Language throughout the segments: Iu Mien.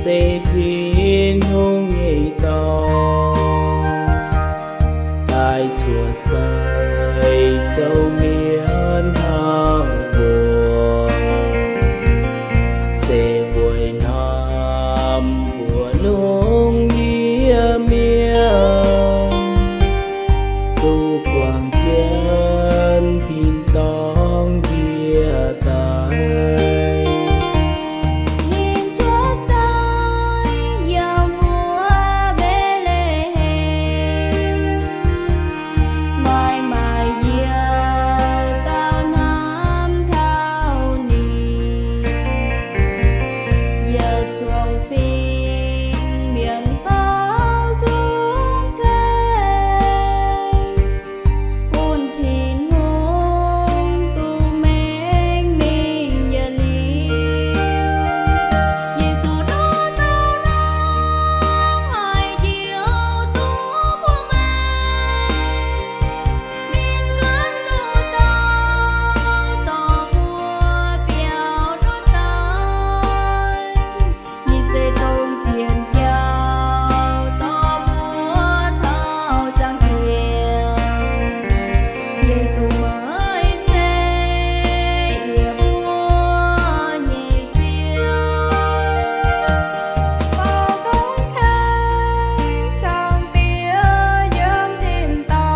se Tin-Hungh nyei dorn, daaih cuotv seix zoux mienh hnangv mbuo, se weic hnamv mbuo lungh ndiev mienh, zuqc guangc jienv tin-dorngh njiec daaih. Ninh cuotv seix yiem wuov Mbetc^le^hem, maaih maaih yietc dauh hnamv taux ninh, yietc zungv fingx mienh faaux nzung ceng, bun Tin-Hungh duqv maengx mingh yietc liuz. Yesu nduov dauh hnangv haaix njoux duqv mbuo maengx, ninh gunv nduqc dauh dorh mbuo biaux ndutv daaih. Ninh se dongh zien jauv dorh mbuo taux ziangh qiemx. Yesu maiv se yie mbuo nyei Ziouv. Baaux nzung ceng Zaangc Diex yiem tin-dorngh,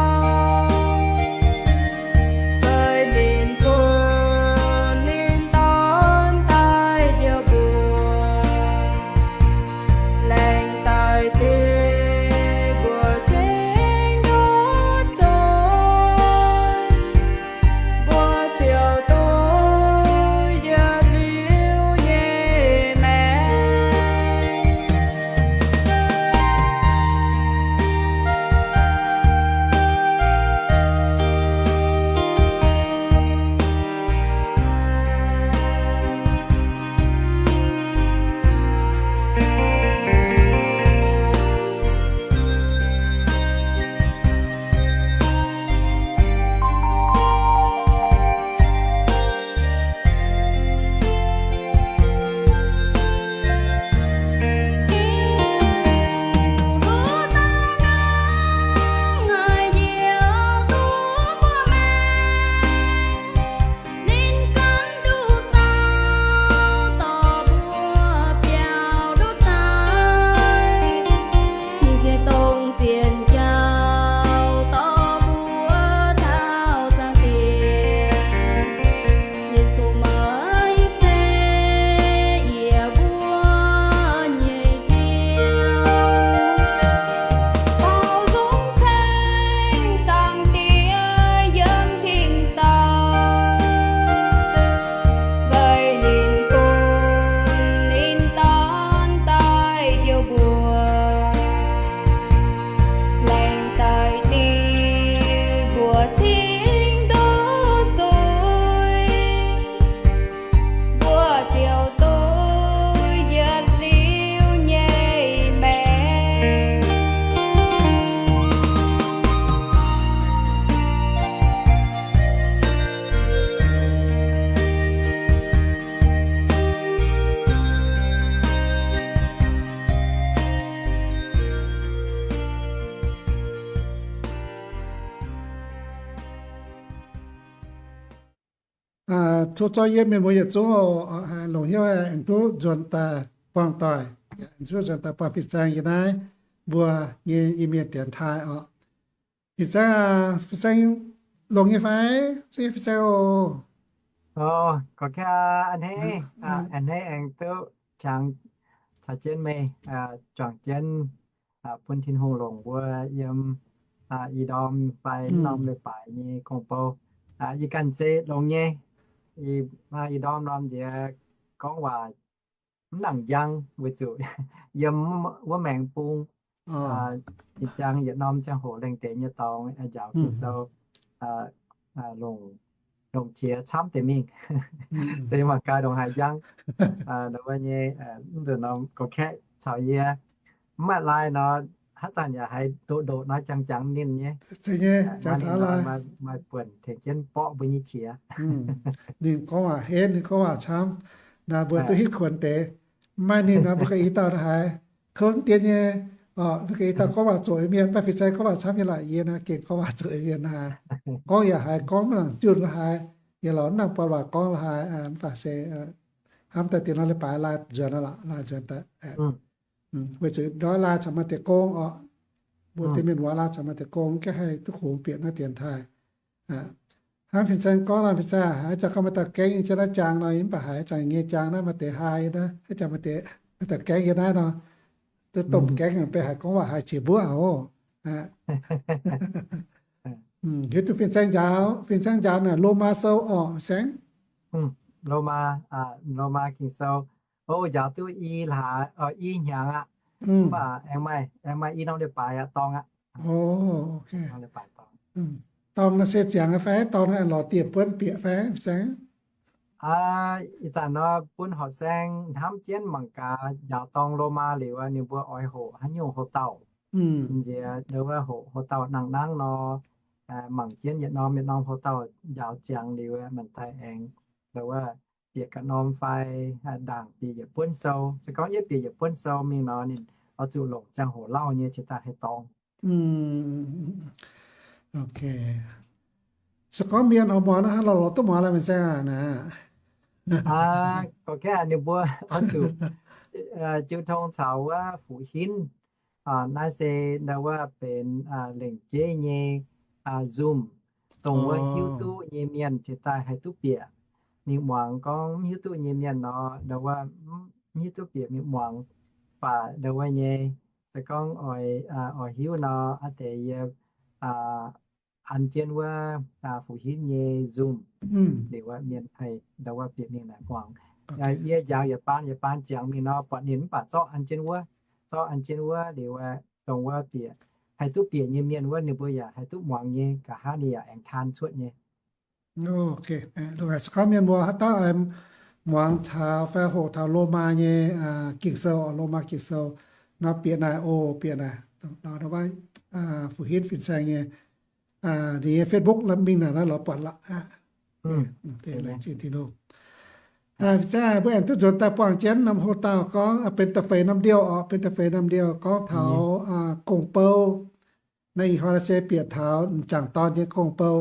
weic ninh bun ninh Dorn daaih njoux mbuo, laengz daaih dingc mbuo cingx nduqc zuiz, mbuo ziouc duqv yietc liuz nyei maengc. Ninh gunv nduqc dauh dorh mbuo biaux ndutv daaih. Ninh se dongh zien jauv dorh mbuo taux Zaangc Diex. Yesu maiv se yie mbuo nyei Ziouv. Baaux nzung ceng Zaangc Diex yiem tin-dorngh, weic ninh bun ninh Dorn daaih njoux mbuo, laengz daaih dingc mbuo cingx nduqc zuiz, mbuo ziouc duqv yietc liuz nyei maengc. Tov zorqv yie mienh mbuo yietc zungv oc, longc hnyouv aengx duqv nzuonx daaih buangh doic, nzuonx daaih buangh fin-saeng yiem naaiv mbuo nyei Iu-Mienh dienx taaih oc. Fin-saeng, fin-saeng longx nyei fai? Zuqv nyei fin-saeng oc. Gorx-Kaav a'hneiv, a'hneiv aengx duqv qangx caux jienv meih, juangc jienv bun Tin-Hungh longc mbuo yiem ih ndorm fai norm leiz-baaix nyei gong-bou. Yie ganh se longx nyei. Ih ndorm norm nziex gorngv waac mv nangc njang weic zuqc yiem wuov maengx bung, ih jangx yietc norm ziangh hoc lengh deix nyei dorngx njaaux Ging-Sou, longc, longc qiex camv deix mingh, se mangc gaax ndongc haaix njang. Wuov nyei, mv nzunc norm gorx-kaeqv caux yie mv maaih lai nor, haaix zanc yaac haiz ndoqc ndoqc nor jangx jangx ninh nyei. Maaih buonc tengx jienv borqv mbuo nyei qiex. Ninh gorngv waac henv, ninh gorngv waac camv, naaic mbuo duqv hitv kuonx deix. Maaih ninh nor mbuo ganh i dauh naaiv haiz, kouv dien nyei, mbuo ganh i dauh gorngv waac zoqc mienh, mv baac fin-saeng gorngv waac camv nyei lorqc. Yie naaiv gengh gorngv waac zoqc mienh naaiv haiz, gorngv yaac haiz gorngv maiv nangc junh la'haaix, yaac lorz mv nangc buatc waac gorngv la'haaix, mv baac se hnamv daaih diex nor leiz-baaix laai nzuonx lorqc, laai nzuonx daaih. Weic zuqc ndortv laai caux maaih deix gong orqc, mbuo deix mienh muoz laai caux maaih deix gong, gaengh haih duqv kungx bieqc naaiv dienx taaih. Hnangv fin-saeng gorngv nor, fin-saeng haiz jangx gorngv maaih dauh gaengh yiem jienv naaiv jaang nor, mv baac haiz jangx nyei jaang naaiv maaih deix haa yiem naaiv, haiz jangx maaih deix, maaih dauh gaengh yiem naaiv nor, duqv domh gaengh beiv haiz gorngv waac haiz qiex mbuov oc. Hiuv duqv fin-saeng njaaux, fin-saeng njaaux naaic Lomaa sou orqc, fin-saeng? Lomaa, Lomaa Ging-Sou. O, njaaux duqv i hlaax, i hnyangx aqv. Mv baac aengx maaih, aengx maaih i norm leiz-baaix aqv, dorngx aqv. Dorngx naaiv se ziangx fai dorngx naaiv lorz dieh buonv bieqc fai, fin-saeng? Ih zanc nor bun horqc saeng hnamv jienv mangc gaax, njaaux dorngx Lomaa liuz, ninh mbuo oix hoqc haaix nyungc houx-dauh. Nziex ndo wuov hoqc houx-dauh nangh nangv nor, mangc jienv yietc norm yietc norm houx-dauh njaaux ziangx liuz, mangc daaih aengx ndo wuov bieqc ganh norm fai ndaangc bieqc yietc buonv sou. Se gorngv yie bieqc yietc buonv sou mingh nor, ninh oix zuqc longc ziangh hoc lauh nyei cingx daaih haih dorngx. Se gorngv mienh oix muangx nor, lorz lorz duqv muangx lorqc, fin-saeng aac, naaiv. Gorngv ninh mbuo oix zuqc jiu tong caux wuov Fuqv Hinv. Naaiv se ndo wuov benx lengc jeiv nyei Zoom, dongh wuov hiuv duqv nyei mienh cingx daaih haih duqv bieqc. Mingh muangx gorngv mv hiuv duqv nyei mienh nor, ndo wuov mv hiuv duqv bieqc mingh muangx. Baac ndo wuov nyei, se gorngv oix, oix hiuv nor, aa deix yie an jienv wuov Fuqv Hinv nyei Zoom liuz, mienh haih ndo wuov bieqc mingh naaic muangx. Yie njaaux yietc baan yietc baan ziangx mingh nor, buatc ninh mv baac zorqv an jienv wuov, zorqv an jienv wuov liuz, dongh wuov bieqc, haih duqv bieqc nyei mienh wuov, ninh mbuo yaac haih duqv muangx nyei, nqa'haav ninh yaac aengx taan cuotv nyei. Se gorngv mienh mbuo haaix dauh muangx taux fai hoqc taux Lomaa nyei Ging-Sou, Lomaa Ging-Sou nor, bieqc naaic oc, bieqc naaic, Fuqv Hinv fin-saeng nyei, ninh nyei Facebook mingh naaic naaiv lorz buatc lorqc aqv. Laengz zingh Tin-Hungh. Fin-saeng, mbuo aengx duqv nzuonx daaih buangh jienv norm houx-dauh gorngv benx da'feix norm ndiouh orqc, benx da'feix norm ndiouh gorngv taux gong-bou. Naaiv ih hnoi se bieqc taux m'jangc dorn nyei gong-bou.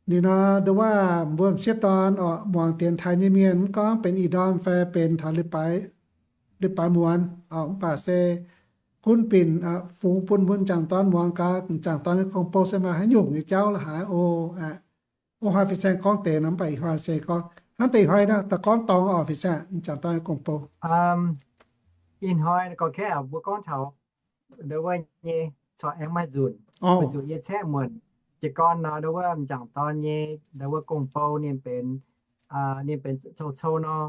Ninh nor, ndo wuov mbuo m'sieqv dorn orqc, muangx dienx taaih nyei mienh mv gorngv benx ih ndorm fai benx taux leiz-baaix muonz orqc, mv baac se gunv binc fungx bun mbuo m'jangc dorn muangx gaax, m'jangc dorn nyei gong-bou se maaih haaix nyungc nyei jauv la'haaix oc. O, hnoi fin-saeng gorngv deix nor, mv baac ih hnoi se gorngv hnangv deix ih hnoi daaih gorngv dorngx orqc, fin-saeng, m'jangc dorn nyei gong-bou. Ih hnoi gorngv kaeqv mbuo gorngv taux ndo wuov nyei, corc aengx maaih nzunc, weic zuqc yie caeqv muonc jiez gorn nor, ndo wuov m'jangc dorn nyei ndo wuov gong-bou ninh benx, ninh benx cou-cou nor.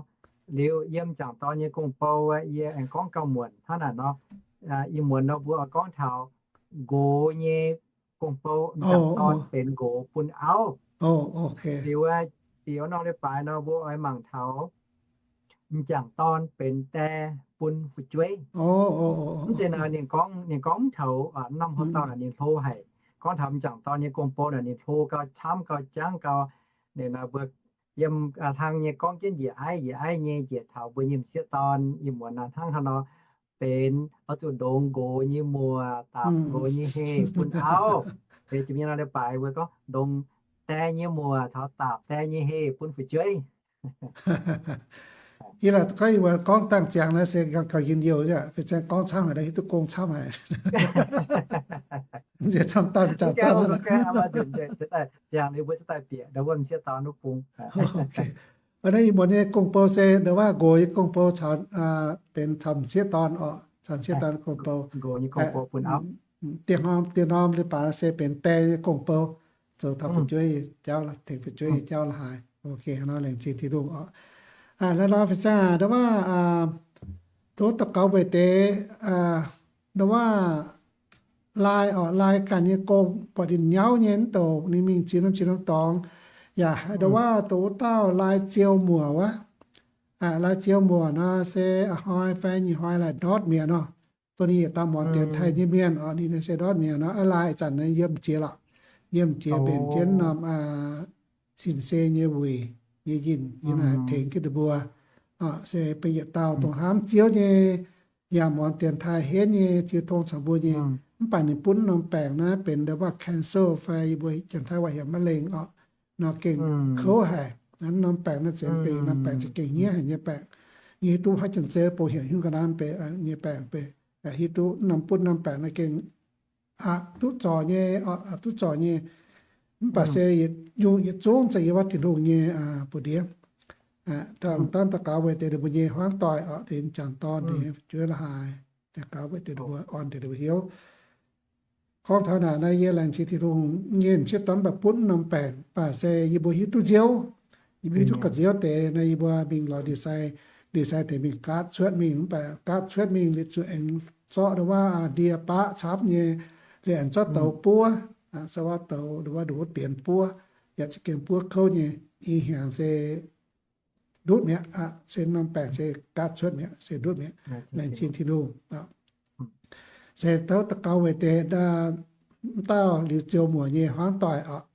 Liuz yiem m'jangc dorn nyei gong-bou yie aengx gorngv gauh muonc hnangv naaic nor. Ih muonz nor mbuo oix gorngv taux nqox nyei gong-bou, m'jangc dorn benx nqox bun auv. Liuz bieqc norm leiz-baaix nor mbuo oix mangc taux m'jangc dorn benx die bun fu'jueiv. Mv zeiz nor ninh gorngv, ninh gorngv mv taux norm houx-dauh naaic ninh hlo haic. Gorngv taux m'jangc dorn nyei gong-bou naaic ninh hlo gau, camv gau, jangv gau. Ninh nor mbuo yiem hlang nyei gorngv jienv njiec aiv njiec aiv nyei njiec taux mbuo nyei m'sieqv dorn ih muonz naaic hnangv haaix nor benx oix zuqc ndongx nqox nyei muoc, daapc nqox nyei heh bun auv. Benx jiex mingh nor leiz-baaix mbuo gorngv ndongx die nyei muoc caux daapc die nyei heh bun fu'jueiv. Yie laaix gorngv ih muonz gorngv dangh ziangx naaiv se gauh njien-youh, fin-saeng gorngv camv haic, hiuv duqv gong camv haic. Nziex camv dangh m'jangc dorn, ziangx liuz mbuo cingx daaih bieqc ndo wuov m'sieqv dorn wuov bung. Naaiv ih muonz nyei gong-bou se ndo wuov nqox nyei gong-bou caux benx taux m'sieqv dorn orqc, caux m'sieqv dorn gong-bou. Dieh norm, dieh norm leiz-baaix se benx die nyei gong-bou, zoux taux fu'jueiv jauv, tengx fu'jueiv nyei jauv la'haaix. Ok, nor laengz zingh Tin-Hungh orqc. Naaiv nor fin-saeng ndo wuov, tov daux gaux weic deix ndo wuov laai orqc, laai ganh nyei gong buatc ninh nyauv nyei mv douc ninh mingh ziex norm ziex norm dorngx. Yaac haiz ndo wuov dongh wuov dauh laai ziou muoc wuov. Laai ziou muoc nor se a'hnoi fai nyic hnoi laaic ndortv mi'aqv nor. Dongh ninh yietc dauh muangx dienx taaih nyei mienh orqc, ninh se ndortv mi'aqv nor, laai ih zanc yiem jiex lorqc. Yiem jiex mbenc jienv norm sin-seix nyei wuic nyei yinh, yie naaic tengx jienv ninh mbuo. Se benx yietc dauh dongh hnamv Ziouv nyei, yaac muangx dienx taaih henv nyei jiu tong caux mbuo nyei. Mv baac ninh butv norm baengc naaiv benx ndau wuov cancer fai yie mbuo janx-taiv waac heuc มะเร็ง orqc, nor gengh kouv haic. Norm baengc naaiv zenx benx norm baengc za'gengh hniev haic nyei baengc. Yie hiuv duqv haaix janx-zei bouh heuc hiuv ga'naaiv nyei baengc, hiuv duqv norm butv norm baengc naaiv gengh aqc duqv zorc nyei, aqc duqv zorc nyei. Mv baac se yungh yietc zungv za'gengh yiem wuov Tin-Hungh nyei buoz-ndiev. Dangh daux gaux weic deix ninh mbuo nyei hmuangv doic orqc, deix jangc dorn, deix fu'jueiv la'haaix, daux gaux weic deix ninh mbuo, orn deix ninh mbuo hiuv. Gorngv taux naaic naaiv, yie laengz zingh Tin-Hungh nyei m'sieqv dorn mv baac butv norm baengc, mv baac se yie mbuo hiuv duqv Nziouv. Yie mbuo hiuv duqv ga'Nziouv deix naaiv, yie mbuo mingh lorz ndie-sai, ndie-sai deix mingh gaatv cuotv mingh, mv baac gaatv cuotv mingh liuz zuqc aengx zorqv ndau wuov ndie baqv camv nyei, liuz aengx zorqv douz buov, se wuov douz ndau wuov, ndau wuov dienx buov, yaac za'gengh buov kouv nyei. Ih hnyangx se ndutv mi'aqv, se norm baengc se gaatv cuotv mi'aqv, se ndutv mi'aqv. Laengz zingh Tin-Hungh. Se tov daux gaux weic deix m'dauh liuz ziouc muoc nyei hmuangv doic orqc.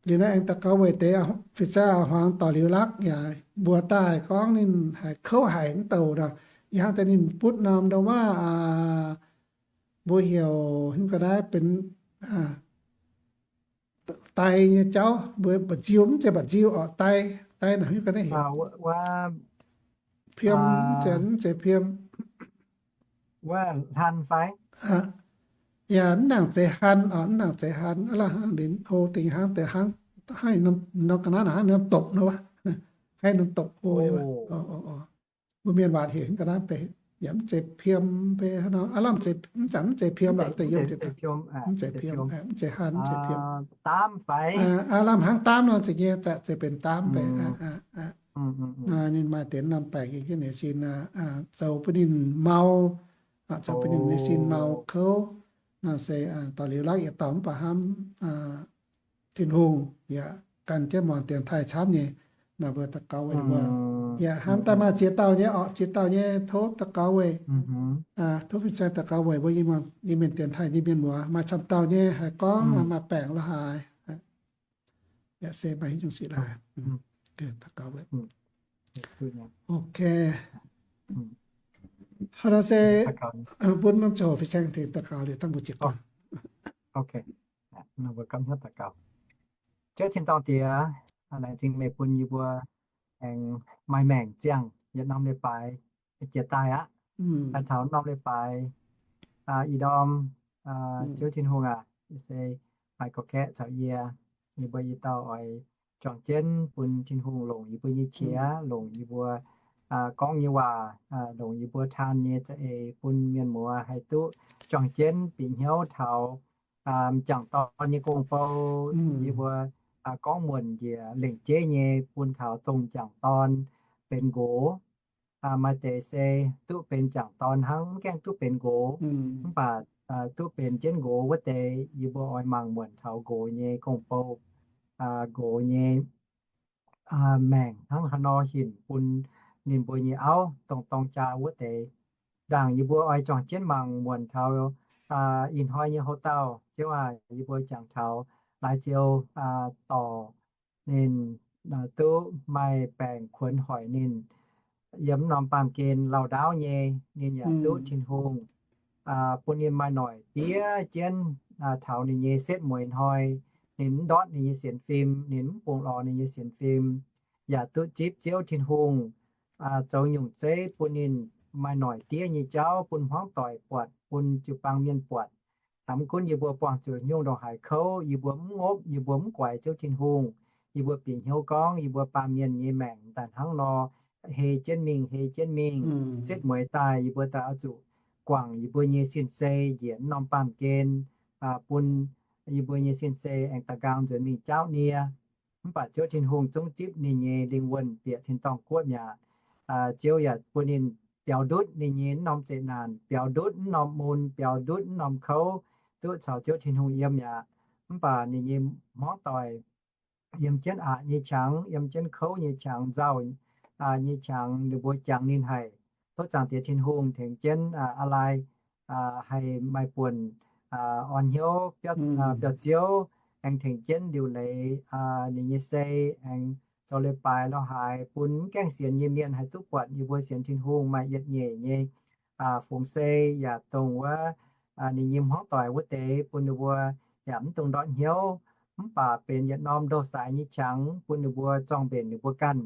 Liuz naaiv aengx daux gaux weic deix fin-saeng hmuangv doic liuz lakv yaac mbuox daaih gorngv ninh haiz kouv haic mv douc nor, yie hnamv daaih ninh butv norm ndau wuov, mbuo heuc hiuv ga'naaiv benx dai nyei jauv, mbuo mba'nziu, mv zeiz mba'nziu orqc, dai, dai naaic hiuv ga'naaiv heuc piem, mv zeiz, mv zeiz piem. Yaac mv nangc zeiz han orqc, mv nangc zeiz han, aav la'hnangv ninh o dingc hnangv deix hnangv, hnangv norm ga'naaiv hnangv norm dopc nor wuov, hnangv norm dopc o. Mbuo mienh waac heuc ga'naaiv benx, yaac mv zeiz piem, aav lamh mv zeiz piem, mv zeiz piem, mv zeiz han, mv zeiz piem, aav lamh hnangv daamv nor zeiz nyei, zeiz benx daamv benx. Ninh maaih deix norm baengc yiem jienv ninh sin, zoux bun ninh mau, zoux bun ninh nyei sin mau kouv. Nor se dorh liuz lakv yietc dauh mv baac hnamv Tin-Hungh yaac gan jienv muangx dienx taaih camv nyei. Naaiv mbuo daux gaux weic mbuo yaac hnamv daaih maaih ziex dauh nyei orqc, ziex dauh nyei tov daux gaux weic, tov fin-saeng daux gaux weic mbuo nyei mienh dienx taaih nyei mienh muoz maaih camv dauh nyei haiz gorngv maaih baengc la'haaix, yaac se maaih haaix nyungc sic la'haaix. Daux gaux weic. Ok. Hnangv nor se bun norm ziangh hoc fin-saeng tengx daux gaux liuz dangh mbuo jiez gorn. Ziouv Tin-dorngh Diex, laengz zingh meih bun yie mbuo aengx maaih maengc ziangh yietc norm leiz-baaix jiez daaih aqv. Daaih taux norm leiz-baaix ih ndorm, Ziouv Tin-Hungh aac, se maaih gorqv-kaeqv caux yie, yie mbuo i dauh oix juangc jienv bun Tin-Hungh longc yie mbuo nyei qiex, longc yie mbuo gorngv nyei waac, longc yie mbuo taan nyei za'eix bun mienh muoz haih duqv juangc jienv bieqc hnyouv taux m'jangc dorn nyei gong-bou. Yie mbuo gorngv muonc njiec lengc jeiv nyei bun taux dongh m'jangc dorn benx nqox. Maaih deix se duqv benx m'jangc dorn hnangv, mv gaengh duqv benx nqox. Mv baac duqv benx jienv nqox wuov deix, yie mbuo oix mangc muonc taux nqox nyei gong-bou, nqox nyei maengc hnangv haaix nor hinc bun ninh mbuo nyei auv, dongh dorng jaa wuov deix. Ndaangc yie mbuo oix juangc jienv mangc muonc taux ih hnoi nyei houx-dauh. Ziouv aac, yie mbuo jangx taux Laaix Ziou dorc ninh duqv maaih baengc kuonx hoic ninh yiem norm baamh gen lauh ndaauv nyei, ninh yaac duqv Tin-Hungh bun ninh maaih noic diev jienv taux ninh nyei setv mueiz hnoi. Ninh mv ndortv ninh nyei sienx fim, ninh mv bungx lorz ninh nyei sienx fim, yaac duqv zipv Ziouv Tin-Hungh zoux nyungc zeiv bun ninh maaih noic diev nyei jauv bun hmuangv doic buatc, bun jiu-baang mienh buatc. Mv gunv yie mbuo buangh zuqc haaix nyungc ndongc haaix kouv, yie mbuo mv ngopv, yie mbuo mv guaix Ziouv Tin-Hungh. Yie mbuo bieqc hnyouv gorngv yie mbuo baamh mienh nyei maengc daaih hnangv nor hei jienv mingh, hei jienv mingh. Setv mueiz daaih yie mbuo daaih oix zuqc guangc yie mbuo nyei sin-sei njiec norm baamh gen, bun yie mbuo nyei sin-sei aengx da'nqaang nzuonx mingh jaauv nie. Mv baac Ziouv Tin-Hungh zungv zipv ninh nyei lingh wuonh bieqc tin-dorngh guoqv mi'aqv. Ziouv yaac bun ninh biaux ndutv ninh nyei mv norm zeqc naanc, biaux ndutv mv norm mun, biaux ndutv mv norm kouv, duqv caux Ziouv Tin-Hungh yiem mi'aqv. Mv baac ninh nyei hmuangv doic yiem jienv aqc nyei qangx, yiem jienv kouv nyei qangx, nzauh nyei qangx, ninh mbuo jangx ninh haic. Tov Zaangc Diex Tin-Hungh tengx jienv a'laaih haih maaih buonc orn hnyouv biauv Ziouv, aengx tengx jienv liuc leiz ninh nyei sei, aengx zoux leiz-baaix lorh haaix, bun mv gaengh sienx nyei mienh haih duqv buatc yie mbuo sienx Tin-Hungh maaih yietc nyeic nyei fungx sei, yaac dongh wuov ninh nyei hmuangv doic wuov deix bun ninh mbuo yaac mv dungx ndortv hnyouv, mv baac benx yietc norm ndou-saaix nyei qangx bun ninh mbuo zorng-mbenc ninh mbuo ganh,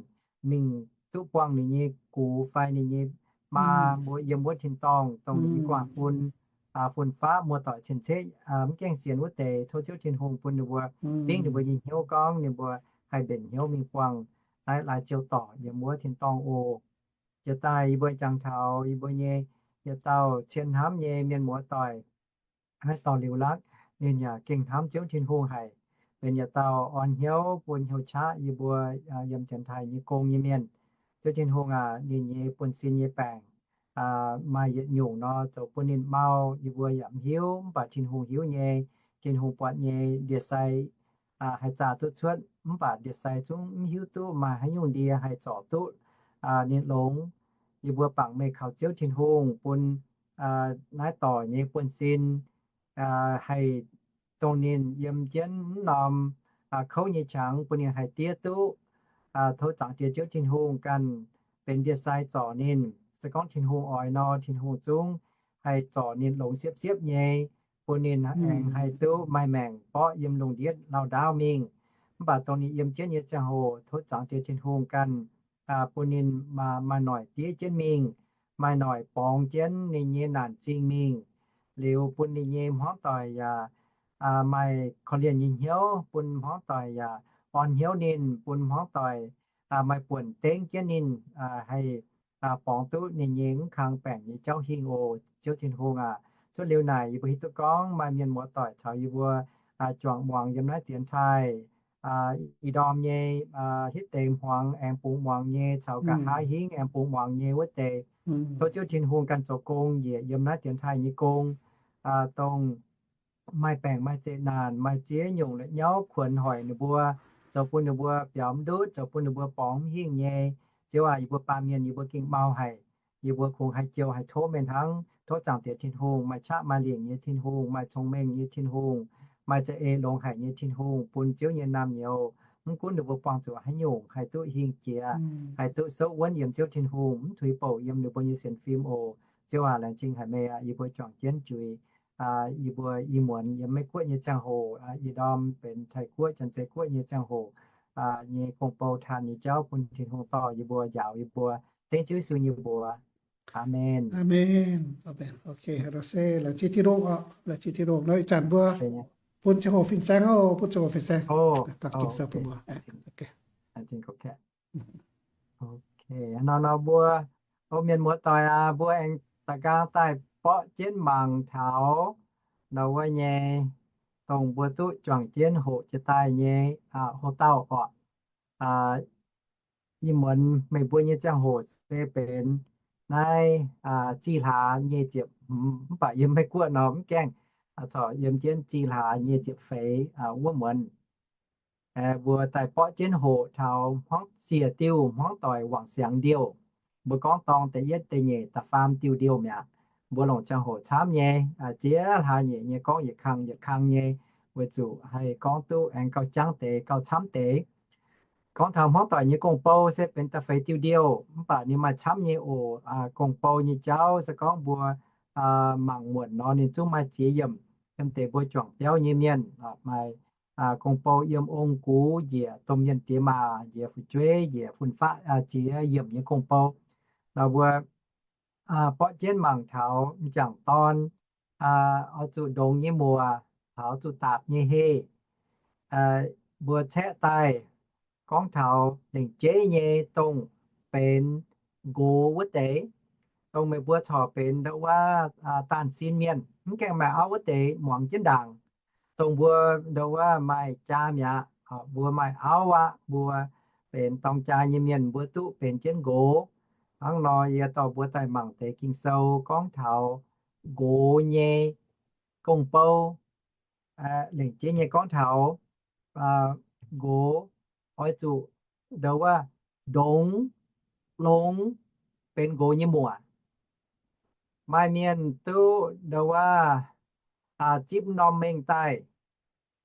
mingh duqv buangh ninh nyei gux fai ninh nyei maa mbuo yiem wuov tin-dorngh, dongh ninh nyei guangc fun, fun-faqv, muoz-doic cien-ceqv mv gaengh sienx wuov deix. Tov Ziouv Tin-Hungh bun ninh mbuo, dingv ninh mbuo nyei hnyouv gorngv ninh mbuo haih mbenc hnyouv mingh buangh naaiv laaix ziou dorc yiem wuov tin-dorngh oc. Jiex daaih yie mbuo jangx taux yie mbuo nyei yietc dauh cien hnamv nyei mienh muoz-doic, naaiv dorh liuz lakv, ninh yaac gengh hnamv Ziouv Tin-Hungh haic, benx yietc dauh orn hnyouv bun hnyouv qaqv yie mbuo yiem Janx-Taiv nyei gong nyei mienh. Ziouv Tin-Hungh aac, ninh nyei buonv-sin nyei baengc maaih yietc nyungc nor, zoux bun ninh mau, yie mbuo yaac mv hiuv, mv baac Tin-Hungh hiuv nyei. Tin-Hungh buatc nyei, ndie-sai haih zaah duqv cuotv, mv baac ndie-sai zungv mv hiuv duqv maaih haaix nyungc ndie haih zorc duqv ninh longx. Yie mbuo bangc meih kaux Ziouv Tin-Hungh bun naaiv dorc nyei buonv-sin haih dongh ninh yiem jienv mv norm kouv nyei qangx bun ninh haih diev duqv. Tov Zaangc Diex Ziouv Tin-Hungh ganh benx ndie-sai zorc ninh. Se gorngv Tin-Hungh oix nor, Tin-Hungh zungv haih zorc ninh longx siepv-siepv nyei, bun ninh aengx haih duqv maaih maengc borqv yiem lungh ndiev lauh ndaauv mingh. Mv baac dongh ninh yiem jienv nyei ziangh hoc, tov Zaangc Diex Tin-Hungh ganh bun ninh maaih noic diev jienv mingh, maaih noic borngz jienv ninh nyei naanc zingh mingh, liuz bun ninh nyei hmuangv doic yaac maaih korv-lienh nyei hnyouv, bun hmuangv doic yaac orn hnyouv ninh, bun hmuangv doic maaih buonc dengv jienv ninh, haih borngz duqv ninh nyei mv kang baengc nyei jauv hingh oc. Ziouv Tin-Hungh aac, cuotv liuz naaic yie mbuo hiuv duqv gorngv maaih mienh muoz-doic caux yie mbuo juangc muangx yiem naaiv dienx taaih ih ndorm nyei hitv deix hmuangx aengx bungx muangx nyei, caux nqa'haav hingv aengx bungx muangx nyei wuov deix, tov Ziouv Tin-Hungh ganh zoux gong njiec yiem naaiv dienx taaih nyei gong, dongh maaih baengc maaih zeqc naanc, maaih ziex nyungc la'nyauv kuonx hoic ninh mbuo, zoux bun ninh mbuo biaux mv ndutv, zoux bun ninh mbuo borngz mv hingh nyei. Ziouv aac, yie mbuo baamh mienh yie mbuo gengh mau haic. Yie mbuo kungx haih jouh haih tov meih hnangv. Tov Zaangc Diex Tin-Hungh, maaih qaqv maaih lingc nyei Tin-Hungh, maaih cong-mengh nyei Tin-Hungh, maaih za'eix longx haic nyei Tin-Hungh, bun Ziouv nyei naamh nyouz, mv gunv ninh mbuo buangh zuqc haaix nyungc, haih duqv hingh jiex, haih duqv souv wuonv yiem Ziouv Tin-Hungh, mv tuix bouc yiem ninh mbuo nyei sienx fim oc. Ziouv aac, laengz zingh haic meih aqv. Yie mbuo juangc jienv juix yie mbuo ih muonz yiem Meiv-Guoqv nyei ziangh hoc, ih ndorm benx Taiv-Guoqv, Janx-Zei Guoqv nyei ziangh hoc, nyei gong-bou taan nyei jauv bun Tin-Hungh dorh yie mbuo, njaaux yie mbuo. Dengv Ziouv Yesu nyei mbuox. Aamen. Aamen. Laengz zingh Tin-Hungh oc. Laengz zingh Tin-Hungh nor, ih zanc mbuo bun ziangh hoc fin-saeng oc, bun ziangh hoc fin-saeng. Nor nor mbuo, o mienh muoz-doic aac, mbuo aengx da'nqaang daaih borqv jienv mangc taux nor wuov nyei, dongh mbuo duqv juangc jienv hoqc jiex daaih nyei hoc-dauh oc. Ih muonz meih mbuo nyei ziangh hoc se benx naaiv zih hlaax nyei ziepc hmz, mv baac yiem Meiv-Guoqv nor mv gaengh, corc yiem jienv zih hlaax nyei ziepc feix wuov muonz. Mbuo daaih borqv jienv hoqc taux hmuangv siec diuh hmuangv doic wangc siangx ndiouh. Mbuo gorngv dorng da'yietv, da'nyeic, da'faam diuh ndiouh mi'aqv. Mbuo longc ziangh hoc camv nyei, ziex hlaax nyeic nyei gorngv yietc kang yietc kang nyei, weic zuqc haih gorngv duqv aengx gauh jangv deix gauh camv deix. Gorngv taux hmuangv doic nyei gong-bou se benx da'feix diuh ndiouh, mv baac ninh maaih camv nyei oc. Gong-bou nyei jauv se gorngv mbuo mangc muonc nor ninh zungv maaih ziex yiemc. Yiem deix mbuo juangc biauv nyei mienh maaih gong-bou yiem ong-gux njiec domh mienh diex maac, njiec fu'jueiv, njiec fun-faqv, ziex yiemc nyei gong-bou. Nor mbuo borqv jienv mangc taux m'jangc dorn oix zuqc ndongx nyei muoc caux zuqc daapc nyei heh. Mbuo caeqv daaih gorngv taux lengc jeiv nyei dongh benx nqox wuov deix, dongh meih mbuo corc benx ndau wuov daanh sin mienh mv gaengh maaih auv wuov deix muangx jienv ndaangc. Dongh mbuo ndau wuov maaih jaa mi'aqv, mbuo maaih auv aqv, mbuo benx dorng jaa nyei mienh mbuo duqv benx jienv nqox. Hnangv nor yie dorh mbuo daaih mangc deix Ging-Sou gorngv taux nqox nyei gong-bou. Lengc jeiv nyei gorngv taux nqox oix zuqc ndau wuov ndongx longx benx nqox nyei muoc. Maaih mienh duqv ndau wuov zipv norm mengh daaih,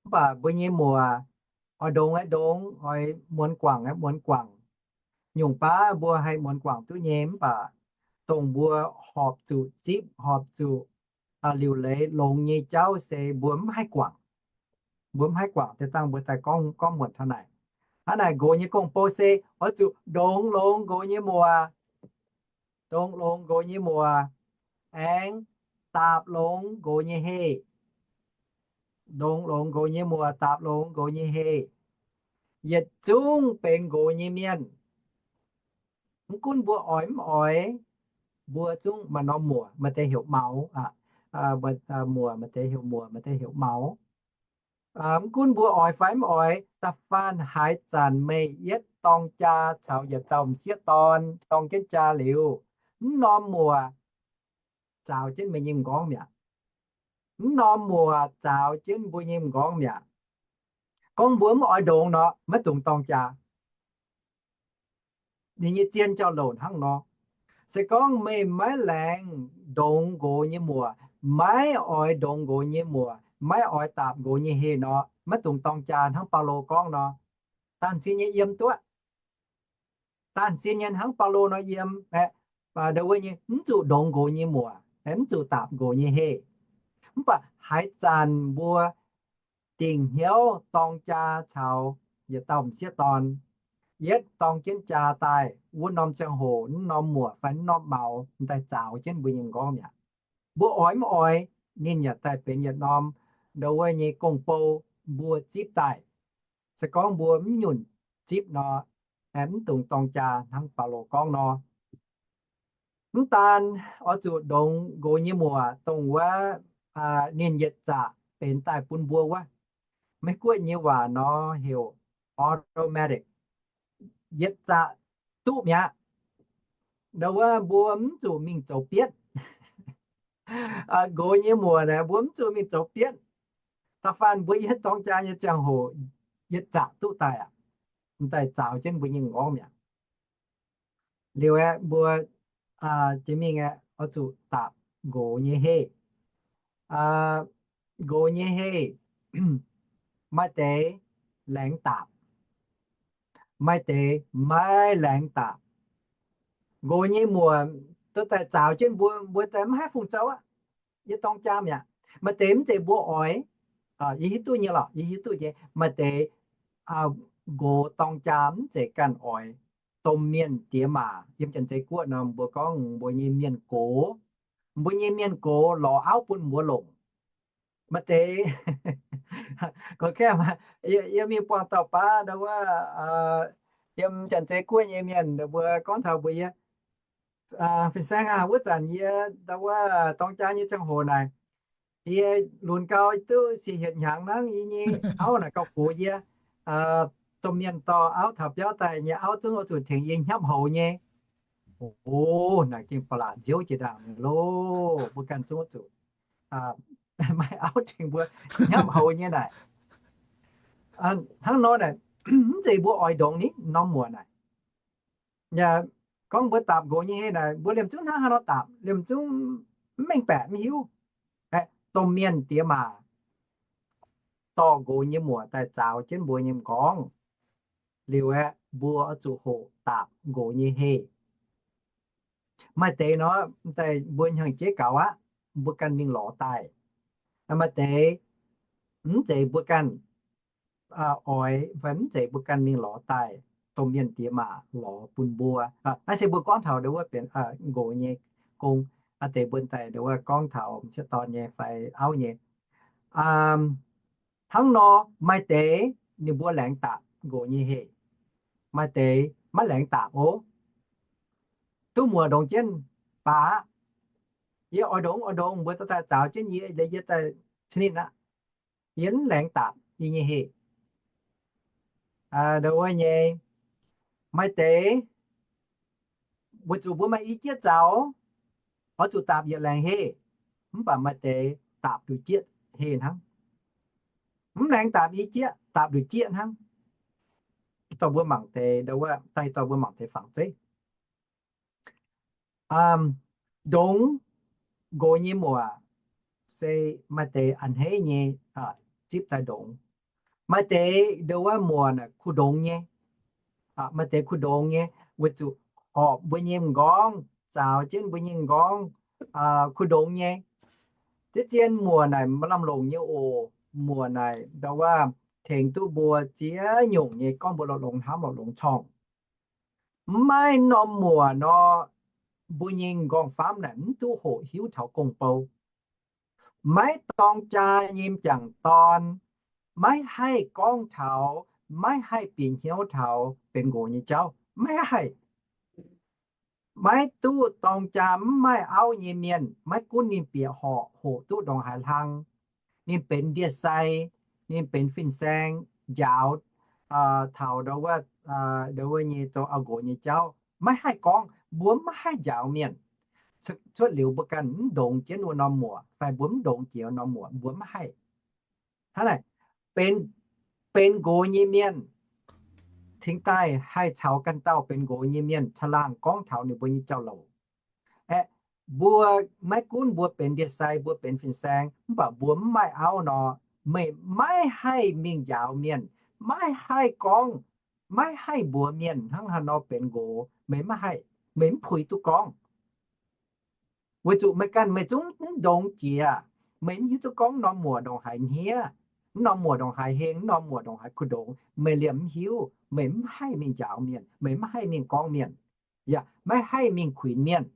mv baac mbuo nyei muoc Oix ndongx aeqv, ndongx, oix muonz guangc aeqv, muonz guangc. Nyungc baav mbuo haih muonz guangc duqv nyei, mv baac dongh mbuo horpc zuqc zipv, horpc zuqc liuc leiz longx nyei jauv se mbuo mv haih guangc. Mbuo mv haih guangc deix dangh mbuo daaih gorngv, gorngv muonc taux naaic. Hnangv naaic nqox nyei gong-bou se oix zuqc ndongx longx nqox nyei muoc, ndongx longx nqox nyei muoc, aengx daapc longx nqox nyei heh. Ndongx longx nqox nyei muoc, daapc longx nqox nyei heh, yietc zungv benx nqox nyei mienh. Mv gunv mbuo oix mv oix, mbuo zungv maaih norm muoc, maaih deix heuc maux, muoc maaih deix heuc muoc, maaih deix heuc maux. Mv gunv mbuo oix fai mv oix, da'faanh haaix zanc meih yietv dorng jaa caux yietc dauh m'sieqv dorn dorng jienv jaa liuz, mv norm muoc zaaux jienv meih nyei m'nqorngv mi'aqv. Mv norm muoc zaaux jienv mbuo nyei m'nqorngv mi'aqv. Gorngv mbuo mv oix ndongx nor, maiv dungx dorng jaa. Ninh nyei zien jauv-louc hnangv nor. Se gorngv meih maiv laengz ndongx nqox nyei muoc, maiv oix ndongx nqox nyei muoc, maiv oix daapc nqox nyei heh nor, maiv dungx dorng jaa hnangv Baulo gorngv nor, daanh zinh nyei yiem duqv. Daanh zinh nyei hnangv Baulo nor yiem, aa, ndongc wuov nyei mv zuqc ndongx nqox nyei muoc, mv zuqc daapc nqox nyei heh. Mv baac haaix zanc mbuo dingc hnyouv dorng jaa caux yietc dauh m'sieqv dorn, yietv dorng jienv jaa daaih, wuov norm ziangh hoc, wuov norm muoc fai wuov norm maux m'daaih zaaux jienv mbuo nyei m'nqorngv mi'aqv. Mbuo oix mv oix, ninh yaac daaih benx yietc norm ndongc wuov nyei gong-bou mbuo zipv daaih. Se gorngv mbuo mv nyunc zipv nor, mv dungx dorng jaa hnangv Baulo gorngv nor. Mv daan oix zuqc ndongx nqox nyei muoc, dongh wuov ninh yietc zaqc benx daaih bun mbuo wuov. Meiv Guoqv nyei waac nor heuc automatic, yietc zaqc duqv mi'aqv. Ndongc wuov mbuo mv zuqc mingh zoux bietv. Nqox nyei muoc naaic mbuo mv zuqc mingh zoux bietv. Da'faanh mbuo yietv dorng jaa nyei ziangh hoc yietc zaqc duqv daaih aqv, m'daaih zaaux jienv mbuo nyei m'nqorngv mi'aqv. Liuz aeqv, mbuo jiex mingh aeqv, oix zuqc daapc nqox nyei heh. Nqox nyei heh, maaih deix laengz daapc, maaih deix maiv laengz daapc. Nqox nyei muoc duqv daaih zaaux jienv mbuo, mbuo daaih maiv haih fungc zoux aqv. Yie dorng jaa mi'aqv. Maaih deix mv zeiz mbuo oix. Yie hiuv duqv nyei lorqc, yie hiuv duqv nyei. Maaih deix nqox dorng jaa mv zeiz ganh oix. Domh mienh diex maac, yiem Janx-Zei Guoqv nor mbuo gorngv mbuo nyei mienh gox. Mbuo nyei mienh gox lorz auv bun mbuo longc. Maaih deix, gorngv kaeqv, yie mingh buangh dauh baav ndau wuov, yiem Janx-Zei Guoqv nyei mienh mbuo gorngv taux mbuo yie, fin-saeng aah, wuov zanc yie ndau wuov dorng jaa nyei ziangh hoc naaic, yie lunx gau duqv siec hietc hnyangx hnangv, yie nyei auv naaic gauh gox yie. Domh mienh dorh auv taux biauv daaih nyei auv zungv oix zuqc tengx yie hnyapv houx nyei. O, naaic gengh ba'laqc nziouv jiex ndaangc loh, mbuo ganh zungv oix zuqc maaih auv tengx mbuo hnyapv houx nyei naaic. Hnangv nor naaic, mv zeiz mbuo oix ndongx ninh norm muoc naaic. Yaac gorngv mbuo daapc nqox nyei heh naaic, mbuo liemh zungv hnangv haaix nor daapc, liemh zungv mv mengh baeqc mv hiuv. Aeqv, domh mienh diex maac dorh nqox nyei muoc daaih zaaux jienv mbuo nyei m'nqorngv. Liuz aeqv, mbuo oix zuqc hoqc daapc nqox nyei heh. Maaih deix nor, daaih mbuo hnyangx-jeiv gaux aqv, mbuo ganh mingh lorz daaih. Maaih deix mv zeiz mbuo ganh oix fai mv zeiz mbuo ganh mingh lorz daaih, domh mienh diex maac lorz bun mbuo. Naaiv se mbuo gorngv taux ndau wuov benx nqox nyei gong. Aa, deix mbuo daaih ndau wuov gorngv taux m'sieqv dorn nyei fai auv nyei. Hnangv nor, maaih deix ninh mbuo laengz daapc nqox nyei heh, maaih deix maiv laengz daapc ov. Duqv muoc ndongx jienv baac aqv. Yie oix ndongx oix ndongx mbuo dorh daaih zaaux jienv yie, yie daaih cin ninh aqv. Yie mv laengz daapc yie nyei heh. Ndau wuov nyei, maaih deix weic zuqc mbuo maaih i jieqv zaux, oix zuqc daapc yietc laengz heh. Mv baac maaih deix daapc nduqc jieqv heh hnangv. Mv laengz daapc i jieqv, daapc nduqc jieqv hnangv. Dorh mbuo mangc deix, dangh dorh mbuo mangc deix fangx zeiv. Ndongx nqox nyei muoc se maaih deix a'hneiv nyei zipv daaih ndongx. Maaih deix ndo wuov muoc naaic kuh ndongx nyei. Maaih deix kuh ndongx nyei, weic zuqc horpc mbuo nyei m'nqorngv, zaaux jienv mbuo nyei m'nqorngv, kuh ndongx nyei. Diqv zien muoc naaic maaih lamh longc nyei oc. Muoc naaic ndo wuov tengx duqv mbuo ziex nyungc nyei, gorngv mbuo lorz longx hnamv lorz longx corngh. Mv maaih norm muoc nor, mbuo nyei m'nqorngv-famv naaic mv duqv hoqc hiuv taux gong-bou. Maiv dorng jaa nyei m'jangc dorn, maiv haih gorngv taux, maiv haih bieqc hnyouv taux benx nqox nyei jauv. Maiv haih. Maiv duqv dorng jaa mv maaih auv nyei mienh, maiv gunv ninh bieqc horqc hoqc duqv ndongc haaix hlang, ninh benx ndie-sai, ninh benx fin-saeng, njaaux taux ndo wuov nyei zoux auv-nqox nyei jauv, maiv haih gorngv. Mbuo mv haih njaaux mienh. Cuotv liuz mbuo ganh mv ndongx jienv wuov norm muoc fai mbuo mv ndongx jiex wuov norm muoc, mbuo mv haih. Hnangv naaic, benx nqox nyei mienh cingx daaih haih caux ganh dauh benx nqox nyei mienh caangh laangh gorngv taux ninh mbuo nyei jauv-louc. Aeqv, mbuo maiv gunv mbuo benx ndie-sai, mbuo benx fin-saeng, mv baac mbuo mv maaih auv nor, meih maiv haih mingh njaaux mienh, maiv haih gorngv, maiv haih mbuox mienh hnangv haaix nor benx nqox. Meih mv haih, meih mv puix duqv gorngv. Weic zuqc meih ganh meih zungv mv ndongx jiex, meih mv hiuv duqv gorngv norm muoc ndongc haaix hniev, mv norm muoc ndongc haaix heng, mv norm muoc ndongc haaix kuh ndongx, meih liemh mv hiuv, meih mv haih mingh njaaux mienh, meih mv haih mingh gorngv mienh, yaac maiv haih mingh kuinx mienh.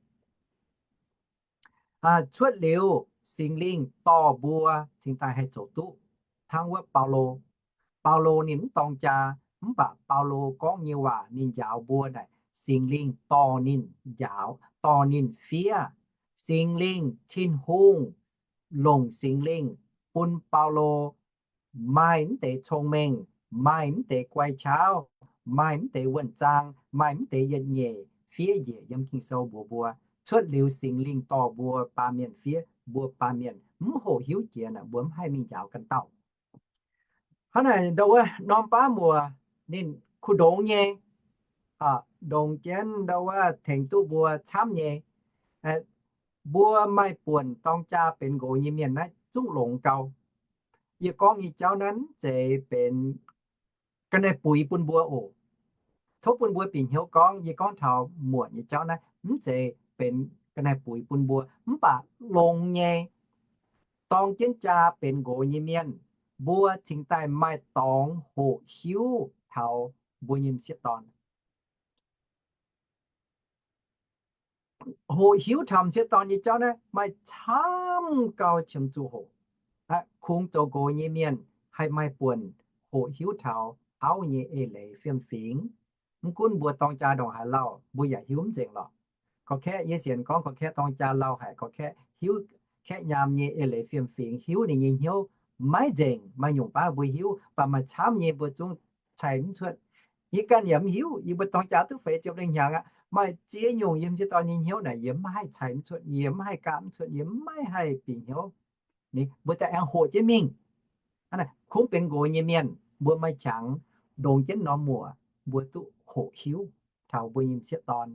Cuotv liuz Singx Lingh dorh mbuo cingx daaih haih zoux duqv hnangv wuov Baulo. Baulo ninh mv dorng jaa, mv baac Baulo gorngv nyei waac ninh njaaux mbuo naaic Singx Lingh dorh ninh njaaux, dorh ninh fiev. Singx Lingh, Tin-Hungh longc Singx Lingh bun Baulo maaih mv deix cong-mengh, maaih mv deix guai qaqv, maaih mv deix wuonh zaang, maaih mv deix yietc nyeic fiev njiec yiem Ging-Sou mbuox mbuo. Cuotv liuz Singx Lingh dorh mbuo baamh mienh fiev, mbuo baamh mienh mv hoqc hiuv jiex naaic mbuo mv haih mingh njaaux ganh dauh. Hnangv naaic ndo wuov norm baav muoc ninh kuh ndongx nyei, ndongx jienv ndo wuov tengx duqv mbuo camv nyei. Mbuo maaih buonc dorng jaa benx nqox nyei mienh naaiv zungv longx gau. Yie gorngv nyei jauv naaiv mv zeiz benx ga'naaiv buix bun mbuo oc. Tov bun mbuo bieqc hnyouv gorngv yie gorngv taux muoc nyei jauv naaiv mv zeiz benx ga'naaiv buix bun mbuo, mv baac longx nyei. Dorng jienv jaa benx nqox nyei mienh, mbuo cingx daaih maaih dorngx hoqc hiuv taux mbuo nyei m'sieqv dorn. Hoqc hiuv taux m'sieqv dorn nyei jauv naaiv maaih camv gau qiemx zuqc hoqc. Kungx zoux nqox nyei mienh haih maaih buonc hoqc hiuv taux auv nyei eix leiz fiem-fingx. Mv gunv mbuo dorng jaa ndongc haaix lauh, mbuo yaac hiuv mv nzengc lorqc. Gorqv-kaeqv, yie sienx gorngv gorqv-kaeqv dorng jaa lauh haic, gorqv-kaeqv hiuv, kaeqv nyaam nyei eix leiz fiem-fingx, hiuv ninh nyei hnyouv maiv nzengc. Maaih nyungc baav mbuo hiuv, mv baac maaih camv nyei mbuo zungv cai mv cuotv. Yie ganh yaac mv hiuv, yie mbuo dorng jaa duqv feix ziepc lengh hnyangx aqv, maaih ziex nyungc yiem m'sieqv dorn nyei hnyouv naaic yie mv haih cai mv cuotv, yie mv haih gapv mv cuotv, yie mv haih haih bieqc hnyouv. Mbuo daaih aengx hoqc jienv mingh. Kungx benx nqox nyei mienh mbuo maaih qangx ndongx jienv norm muoc, mbuo duqv hoqc hiuv taux mbuo nyei m'sieqv dorn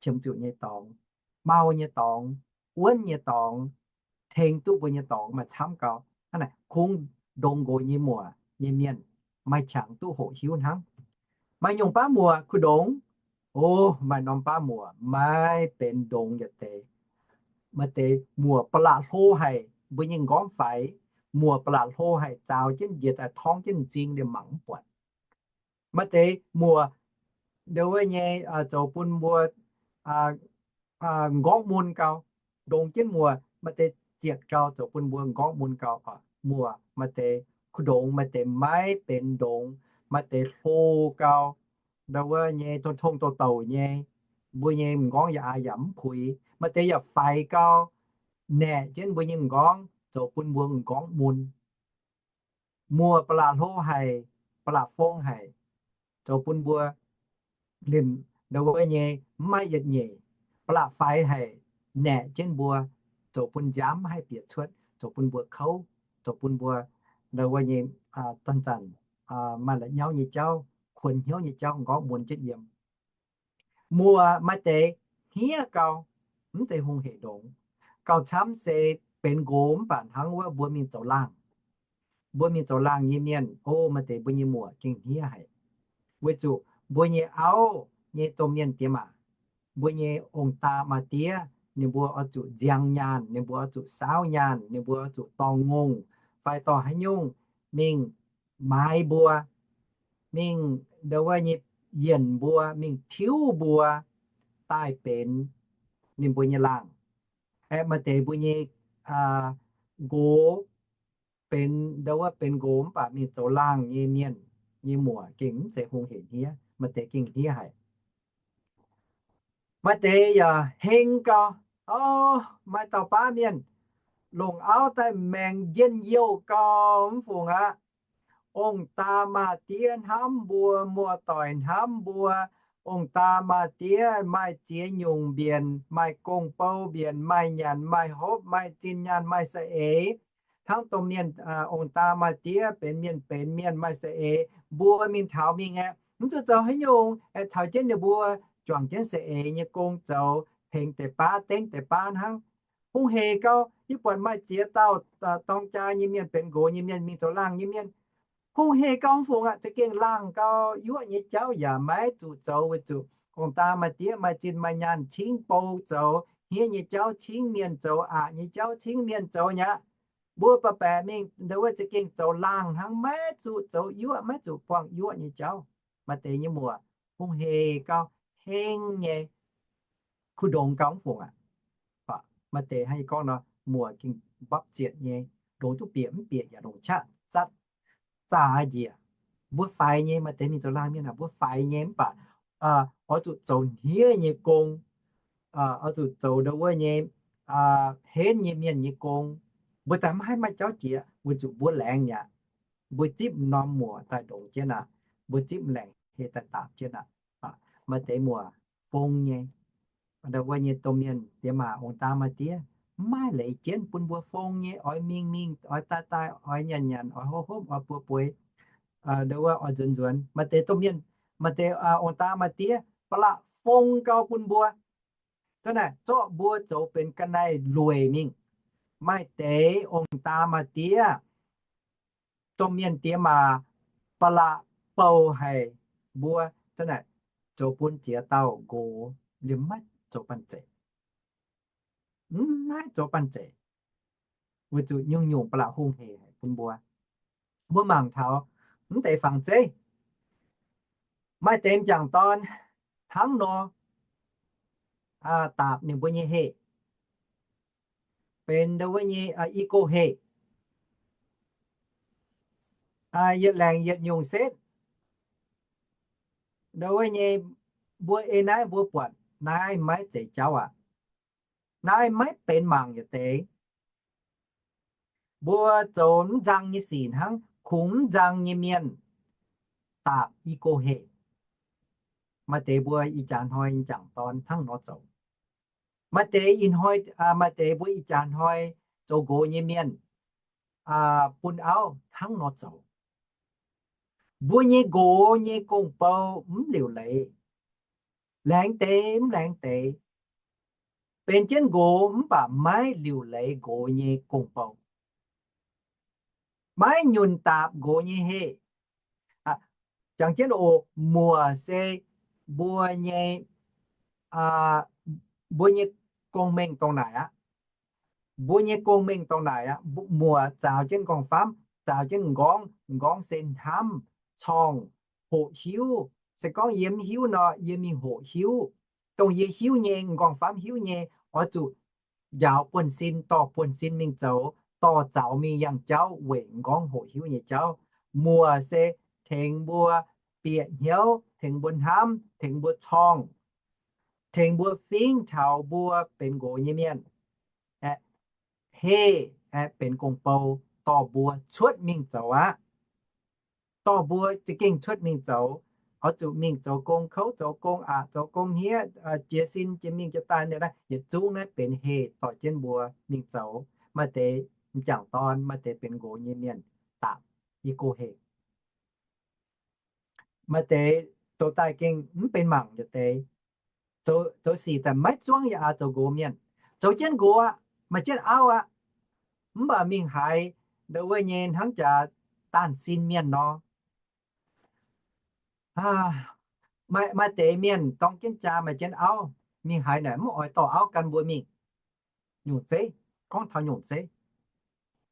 qiemx zuqc nyei dorngx, mau nyei dorngx, wuonv nyei dorngx, tengx duqv mbuo nyei dorngx maaih camv gau. Hnangv naaic kungx ndongx nqox nyei muoc nyei mienh maaih qangx duqv hoqc hiuv hnangv. Maaih nyungc baav muoc kuh ndongx, o, maaih norm baav muoc maiv benx ndongx yietc deix. Maaih deix muoc ba'laqc hlo haic, mbuo nyei m'nqorngv faix, muoc ba'laqc hlo haic, zaaux jienv njiec daaih torngv jienv m'zing liemh mangc mv buatc. Maaih deix muoc ndo wuov nyei zoux bun mbuo m'nqorngv mun gau. Ndongx jienv muoc maaih deix zietc gau zoux bun mbuo m'nqorngv mun gau. Muoc maaih deix kuh ndongx, maaih deix maiv benx ndongx, maaih deix hlo gau, ndo wuov nyei tong-tong douc douc nyei, mbuo nyei m'nqorngv yaac aax yaac mv puix. Maaih deix yaac faix gau, naeqc jienv mbuo nyei m'nqorngv, zoux bun mbuo m'nqorngv mun. Muoc ba'laqc hlo haic, ba'laqc fong haic, zoux bun mbuo liemh ndo wuov nyei mv maaih yietc nyeic. Ba'laqc faix haic, naeqc jienv mbuo, zoux bun nziaamv mv haih bieqc cuotv, zoux bun mbuo kouv, zoux bun mbuo ndo wuov nyei zanc-zanc maaih la'nyauv nyei jauv, kuonx hnyouv nyei jauv m'nqorngv mun jienv yiem. Muoc maaih deix hniev gau, mv zeiz hungh heic ndongx. Gauh camv se benx nqox mv baac hnangv wuov mbuo mingh zoux laangh. mbuo mingh zoux laangh nyei mienh, o, maaih deix mbuo nyei muoc gengh hniev haic. Weic zuqc mbuo nyei auv nyei domh mienh diex maac, mbuo nyei ong-daa maa-diev, ninh mbuo oix zuqc nziang nyaanh, ninh mbuo oix zuqc saauv nyaanh, ninh mbuo oix zuqc dorh ngongh fai dorh haaix nyungc mingh maaiz mbuo, mingh ndo wuov nyei yienc mbuo, mingh tiuv mbuo daaih benx ninh mbuo nyei laangh. Aeqv, maaih deix mbuo nyei nqox benx ndo wuov benx nqox mv baac mingh zoux laangh nyei mienh nyei muoc gengh mv zeiz hungh heic hniev, maaih deix gengh hniev haic. Maaih deix yaac heng gau, o, maaih dauh baav mienh longc auv daaih maengx njien-youh gau mv fungc aqv. Ong-daa maa-diev hnamv mbuo, muoz-doic hnamv mbuo, ong-daa maa-diev maaih ziex nyungc mbienc, maaih gong-bou mbienc, maaih nyanc maaih hopv, maaih zinh nyaanh maaih saeng-eix. Hnangv domh mienh, ong-daa maa-diev benx mienh benx mienh maaih saeng-eix, mbuo mingh taux mingh aeqv, mv zuqc zoux haaix nyungc, aeqv, caux jienv ninh mbuo juangc jienv saeng-eix nyei gong zoux, tengx deix baav, dengv deix baav hnangv. Hungh heic gau, yie buatc maaih ziex dauh dorng jaa nyei mienh benx nqox nyei mienh mingh zoux laangh nyei mienh. Hungh heic gau mv fungc aqv, za'gengh laangh gau, yuoqv nyei jauv yaac maiv zuqc zoux weic zuqc ong-daa maa-diev maaih zinh maaih nyaanh cingv bou zoux, hniev nyei jauv cingv mienh zoux, aqc nyei jauv cingv mienh zoux nyei aqv. Mbuo baeqc baeqc mingh ndo wuov za'gengh zoux laangh hnangv, maiv zuqc zoux yuoqv, maiv zuqc buangh yuoqv nyei jauv. Maaih deix nyei muoc hungh heic gau, heng nyei, kuh ndongx gau mv fungc aqv. Maaih deix hnangv yie gorngv nor, muoc gengh mbapv zietc nyei, ndongx duqv bieqc mv bieqc yaac ndongc qaqv zatv zaah njiec. Mbuo faix nyei, maaih deix mingh zoux laangh mienh aac, mbuo faix nyei mv baac oix zuqc zoux hniev nyei gong, oix zuqc zoux ndo wuov nyei henv nyei mienh nyei gong. Mbuo daaih maiv haih maaih jauv jiex weic zuqc mbuo laengz mi'aqv. Mbuo zipv norm muoc daaih ndongx jienv aqv. Mbuo zipv laengz heh daaih daapc jienv aqv. Maaih deix muoc fong nyei, ndo wuov nyei domh mienh diex maac ong-daa maa-diev mv maaih leiz jienv, bun mbuo fong nyei, oix mingh mingh, oix daaih daaih, oix nyanc nyanc, oix hopv hopv, oix bueix bueix, ndo wuov oix nzuonx nzuonx. Maaih deix domh mienh, maaih deix ong-daa maa-diev ba'laqc fong gau bun mbuo, zanc naaic zorqv mbuo zoux benx ga'naaiv lueic mingh. Maaih deix ong-daa maa-diev, domh mienh diex maac ba'laqc bouh haic mbuo, zanc naaic zoux bun ziex dauh nqox liemh maiv zoux banh zeic. Mv maiv zoux banh zeic, weic zuqc nyungc-nyungc ba'laqc hungh heic haic bun mbuo. Mbuo mangc taux mv deix fangx zeiv, maaih deix m'jangc dorn hnangv nor daapc ninh mbuo nyei heh, benx ndo wuov nyei i go heh, yietc laengz yietc nyungc setv. Ndo wuov nyei, mbuo ei naaiv mbuo buatc naaiv maiv zeiz jauv aqv. Naaiv maiv benx mangc yietc deix. Mbuo zoux mv nzang nyei sic hnangv, kungx mv nzang nyei mienh daapc i go heh. Maaih deix mbuo ih jaax hnoi m'jangc dorn hnangv nor zoux. Maaih deix ih hnoi, maaih deix mbuo ih jaax hnoi zoux nqox nyei mienh bun auv hnangv nor zoux. Mbuo nyei nqox nyei gong-bou mv liuc leiz, laengz deix mv laengz deix, benx jienv nqox mv baac maiv liuc leiz nqox nyei gong-bou, maiv nyunc daapc nqox nyei heh. Jangx jienv oc, muoc se mbuo nyei, mbuo nyei gong-mengh dongh naaic aqv. Mbuo nyei gong-mengh dongh naaic aqv. Muoc zaaux jienv nqorngv-famv, zaaux jienv m'nqorngv, m'nqorngv se hnamv, corngh, hoqc hiuv. Se gorngv yie mv hiuv nor, yie mingh hoqc hiuv. Dongh yie hiuv nyei, m'nqorngv-famv hiuv nyei, oix zuqc njaaux buonv-sin, dorh buonv-sin mingh zoux, dorh zaux mingh yangh jauv weic m'nqorngv hoqc hiuv nyei jauv. Muoc se tengx mbuo bieqc hnyouv, tengx mbuo hnamv, tengx mbuo corngh, tengx mbuo fingv taux mbuo benx nqox nyei mienh. Heh aeqv, benx gong-bou dorh mbuo cuotv mingh zoux aqv. Dorh mbuo za'gengh cuotv mingh zoux, oix zuqc mingh zoux gong, kouv zoux gong, aqc zoux gong, hniev, jiez sin, jiez mingh jiez daaih, yietc zungv naaiv benx heh dorh jienv mbuo mingh zoux. Maaih deix m'jangc dorn, maaih deix benx nqox nyei mienh daapc i go heh. Maaih deix zoux daaih gengh mv benx mangc yietc deix, zoux sic daaih maiv zuangv yaac aqc zoux nqox mienh. Zoux jienv nqox aqv, maaih jienv auv aqv, mv baac mingh haiz ndo wuov nyei hnangv jaax daanh sin mienh nor. Maaih, maaih deix mienh dorng jienv jaa, maaih jienv auv, mingh haaix naaic mv oix dorh auv gan mbuo mingh. Nyungc zeiv, gorngv taux nyungc zeiv,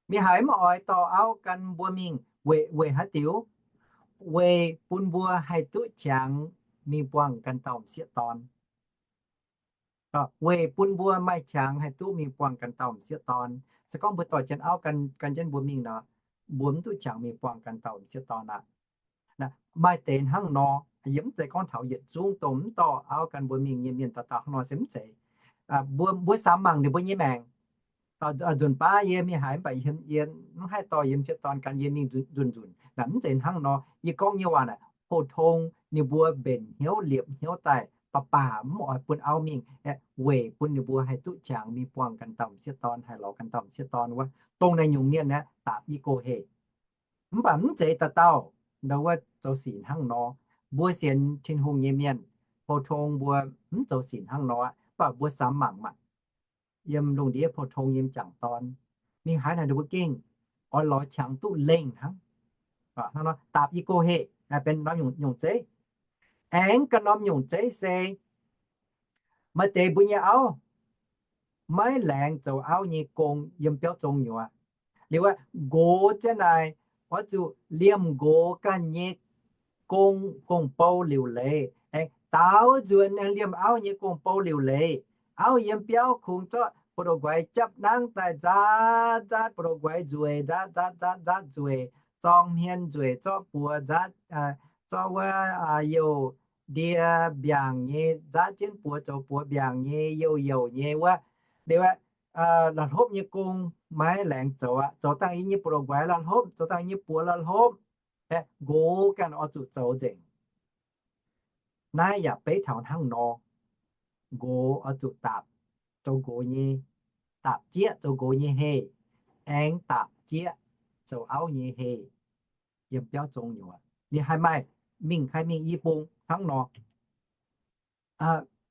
mingh haaix mv oix dorh auv gan mbuo mingh weic, weic haaix diuc? Weic bun mbuo haih duqv qangx mingh buangh ganh dauh m'sieqv dorn. Weic bun mbuo maaih qangx haih duqv mingh buangh ganh dauh m'sieqv dorn. Se gorngv mbuo dorh jienv auv gan, gan jienv mbuo mingh nor, mbuo mv duqv qangx mingh buangh ganh dauh m'sieqv dorn aqv. Maaih deix hnangv nor, yie mv zeiz gorngv taux yietc zungv dongh mv dorh auv gan mbuo mingh nyei mienh dauh dauh hnangv nor se mv zeiz. Mbuo, mbuo samx mangc ninh mbuo nyei maengc. Nzunc baav yie mingh haaix mv baac yie mv haih dorh yie m'sieqv dorn gan yie mingh nzunc nzunc. Naaic mv zeiz hnangv nor. Yie gorngv nyei waac naaic, pou-tong ninh mbuo mbenc hnyouv liepc hnyouv daaih baac baac mv oix bun auv mingh, weic bun ninh mbuo haih duqv qangx mingh buangh ganh dauh m'sieqv dorn, haih lorz ganh dauh m'sieqv dorn wuov. Dongh naaiv nyungc mienh aeqv, dapc i go heh. Mv baac mv zeiz dauh dauh ndau wuov zoux sic hnangv nor. Mbuo sienx Tin-Hungh nyei mienh, pou-tong mbuo mv zoux sic hnangv nor aqv, mv baac mbuo samx mangc maah, yiem lungh ndiev pou-tong yiem jangc dorn, mingh haaix naaic ninh mbuo gengh oix lorz qangx duqv lengh hnangv. Dapc i go heh, benx norm nyungc zeiv. Aengx ganh norm nyungc zeiv se maaih deix mbuo nyei auv maiv laengz zoux auv nyei gong yiem biauv zong nyuoz. Liuz aqv, nqox jienv naaic oix zuqc liemh nqox ganh nyei gong, gong-bou liuc leiz. Aengx daaux nzuonx aengx liemh auv nyei gong-bou liuc leiz. Auv yiem biauv kungx zorqv buoz-ndoqv guaix japv nangv daaih nzaatv nzaatv buoz-ndoqv guaix nzueic, nzaatv nzaatv nzaatv nzaatv nzueic, zorng hmien nzueic, zorqv buoz nzaatv, zorqv wuov youh ndie mbiaangc nyei, nzaatv jienv buoz zoux buoz mbiaangc nyei, youh youh nyei wuov. Liuz aqv, la'hlopv nyei gong maiv laengz zoux aqv. Zoux dangh yie nyei buoz-ndoqv guaix la'hlopv, zoux dangh yie nyei buoz la'hlopv. Aeqv, nqox ganh oix zuqc zoux nzengc. Naaiv yaac beiv taux hnangv nor. Nqox oix zuqc dapc, zoux nqox nyei, dapc jieqv zoux nqox nyei heh, aengx dapc jieqv zoux auv nyei heh. Yiem biauv zong nyuoz ninh haih maaih mingh, haih mingh i bung hnangv nor.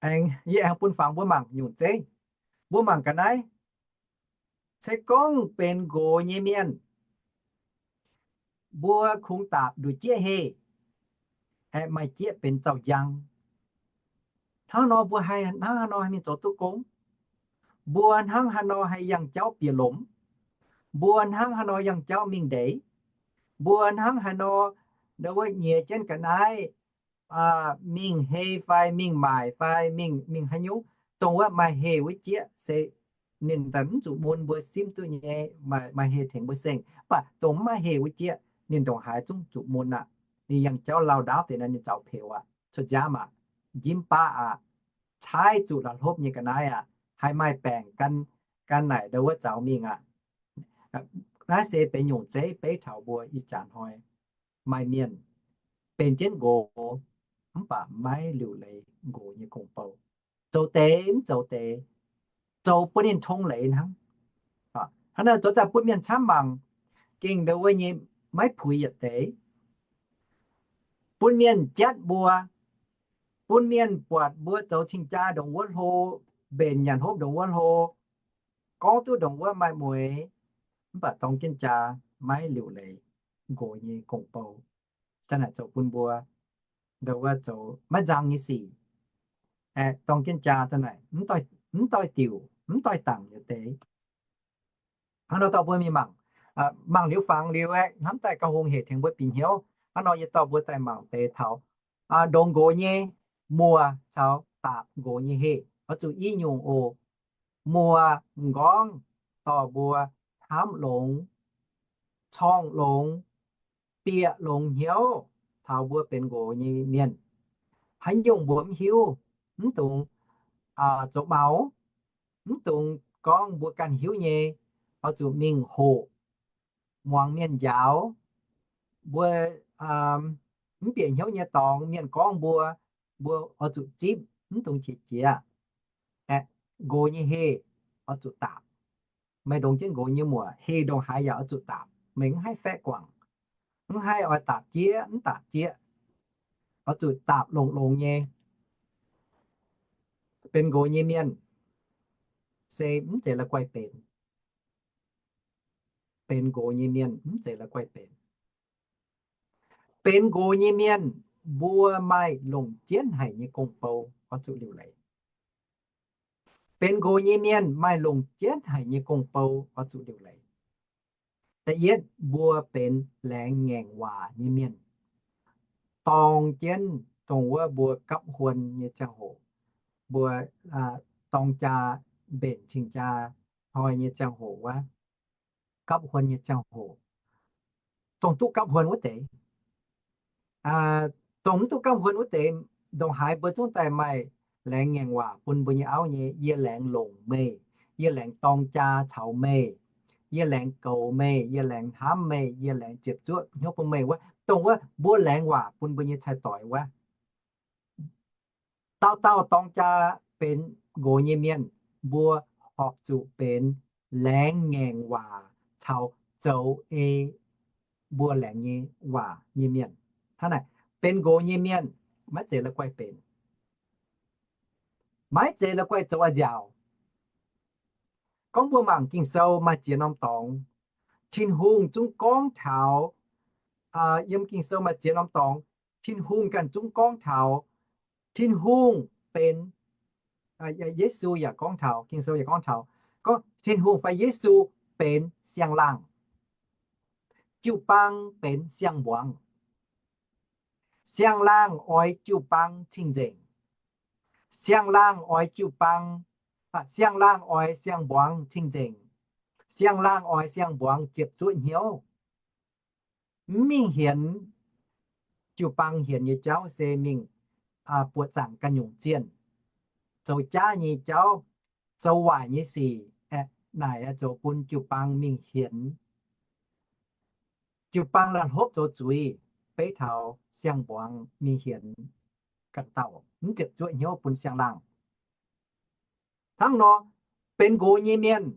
Aengx yie aengx bun fangx mbuo mangc nyungc zeiv. Mbuo mangc ga'naaiv, se gorngv benx nqox nyei mienh, mbuo kungx dapc nduqc jieqv heh, aeqv, maaih jieqv benx zaux njang. Hnangv nor mbuo haih, hnangv haaix nor haih mingh zoux duqv gong? Mbuo hnangv haaix nor haih yangh jauv bieqc lomc? Mbuo hnangv haaix nor yangh jauv mingh ndeic? Mbuo hnangv haaix nor, ndau wuov, nyiex jienv ga'naaiv mingh hei fai mingh maaic fai mingh, mingh haaix nyungc? Dongh wuov maaih heh wuov jieqv se ninh daaih mv zuqc mun mbuo simv duqv nyei, maaih, maaih heh tengx mbuo seng. Mv baac dongh mv maaih heh wuov jieqv ninh ndongc haaix zungv zuqc mun aqv. Ninh yangh jauv lauh ndaauv deix naaiv ninh zaux peux aqv, cuotv nziaamv aqv, njimv baqv aqv, caaiv zuqc la'hlopv nyei ga'naaiv aqv, haih maaih baengc gan, gan naaic ndau wuov zaux mingh aqv. Naaiv se benx nyungc zeiv beiv taux mbuo ih jaax hnoi maaih mienh benx jienv nqox, mv baac maiv liuc leiz nqox nyei gong-bou. Zoux deix mv zoux deix, zoux bun ninh tong leiz hnangv. Hnangv naaic zoux daaih bun mienh camv mangc, gengh ndau wuov nyei maiv puix yietc deix. Bun mienh jatv mbuo, bun mienh buatc mbuo zoux cing-jaa ndongc wuov hlo, mbenc nyanc hopv ndongc wuov hlo, gorngv duqv ndongc wuov maaih mueix, mv baac dorng jienv jaa maiv liuc leiz nqox nyei gong-bou. Zanc naaic zoux bun mbuo ndau wuov zoux maiv nzang nyei sic, aeqv, dorng jienv jaa zanc naaic mv doix diuc, mv doix dangc yietc deix. Hnangv nor dorh mbuo mingh mangc, mangc liuz fangx liuz aeqv, hnamv daaih gauh hungh hec tengx mbuo bieqc hnyouv. Hnangv nor yie dorh mbuo daaih mangc deix taux ndongx nqox nyei muoz caux dapc nqox nyei heh oix zuqc i nyungc oc. Muoz m'nqorngv dorh mbuo hnamv longx, corngh longx, bieqc longx hnyouv taux mbuo benx nqox nyei mienh. Haaix nyungc mbuo mv hiuv, mv dungx zoux maux, mv dungx gorngv mbuo ganh hiuv nyei, oix zuqc mingh hoqc, muangx mienh njaaux. Mbuo mv bieqc hnyouv nyei dorngx mienh gorngv mbuo, mbuo oix zuqc zipv, mv dungx qiex jiez. Aeqv, nqox nyei heh oix zuqc dapc. Meih ndongx jienv nqox nyei muoc, heh ndongc haaix yaac oix zuqc dapc. Meih mv haih faeqv guangc, mv haih oix dapc jieqv mv dapc jieqv, oix zuqc dapc longx-longx nyei. Benx nqox nyei mienh se mv zeiz la'guaih benx. Benx nqox nyei mienh mv zeiz la'guaih benx. Benx nqox nyei mienh mbuo maaih longc jienv haic nyei gong-bou oix zuqc liuc leiz. Benx nqox nyei mienh maaih longc jienv haic nyei gong-bou oix zuqc liuc leiz. Da'yietv, mbuo benx laengz ngaengc waac nyei mienh. Dorng jienv dongh wuov mbuo gapv huon nyei ziangh hoc, mbuo dorng jaa mbenc cing-jaa hnoi nyei ziangh hoc wuov, gapv huon nyei ziangh hoc, dongh duqv gapv huon wuov deix. Dongh mv duqv gapv huon wuov deix, ndongc haaix mbuo zungv daaih maaih laengz ngaengc waac bun mbuo nyei auv nyei, yie laengz longc meih, yie laengz dorng jaa caux meih, yie laengz goux meih, yie laengz hnamv meih, yie laengz ziepc zuoqv hnyouv bun meih wuov, dongh wuov mbuo laengz waac bun mbuo nyei cai-doix wuov. Dauh dauh dorng jaa benx nqox nyei mienh, mbuo horpc zuqc benx laengz ngaengc waac caux zoux ei mbuo laengz nyei waac nyei mienh. Hnangv naaic, benx nqox nyei mienh maiv zeiz la'guaih benx, maiv zeiz la'guaih zoux a'nziaauc. Gorngv mbuo mangc Ging-Sou maaih ziex norm dorngx, Tin-Hungh zungv gorngv taux, yiem Ging-Sou maaih ziex norm dorngx, Tin-Hungh ganh zungv gorngv taux, Tin-Hungh benx, Yesu yaac gorngv taux, Ging-Sou yaac gorngv taux, gorngv Tin-Hungh fai Yesu benx siang-laangh, jiu-baang benx siang-mbuangz. Siang-laangh oix jiu-baang cing-nzengc. Siang-laangh oix jiu-baang, siang-laangh oix siang-mbuangz cing-nzengc. Siang-laangh oix siang-mbuangz ziepc zuoqv hnyouv. Mv mingh hienx jiu-baang hienx nyei jauv se mingh buoqc zaangc ganh nyungc zienh, zoux jaav nyei jauv, zoux waaic nyei sic, naaic zoux bun jiu-baang mingh hienx. Jiu-baang la'hlopv zoux zuiz, beiv taux siang-mbuangz mingh hienx ganh dauh, mv ziepc zuoqv hnyouv bun siang-laangh. Hnangv nor, benx nqox nyei mienh,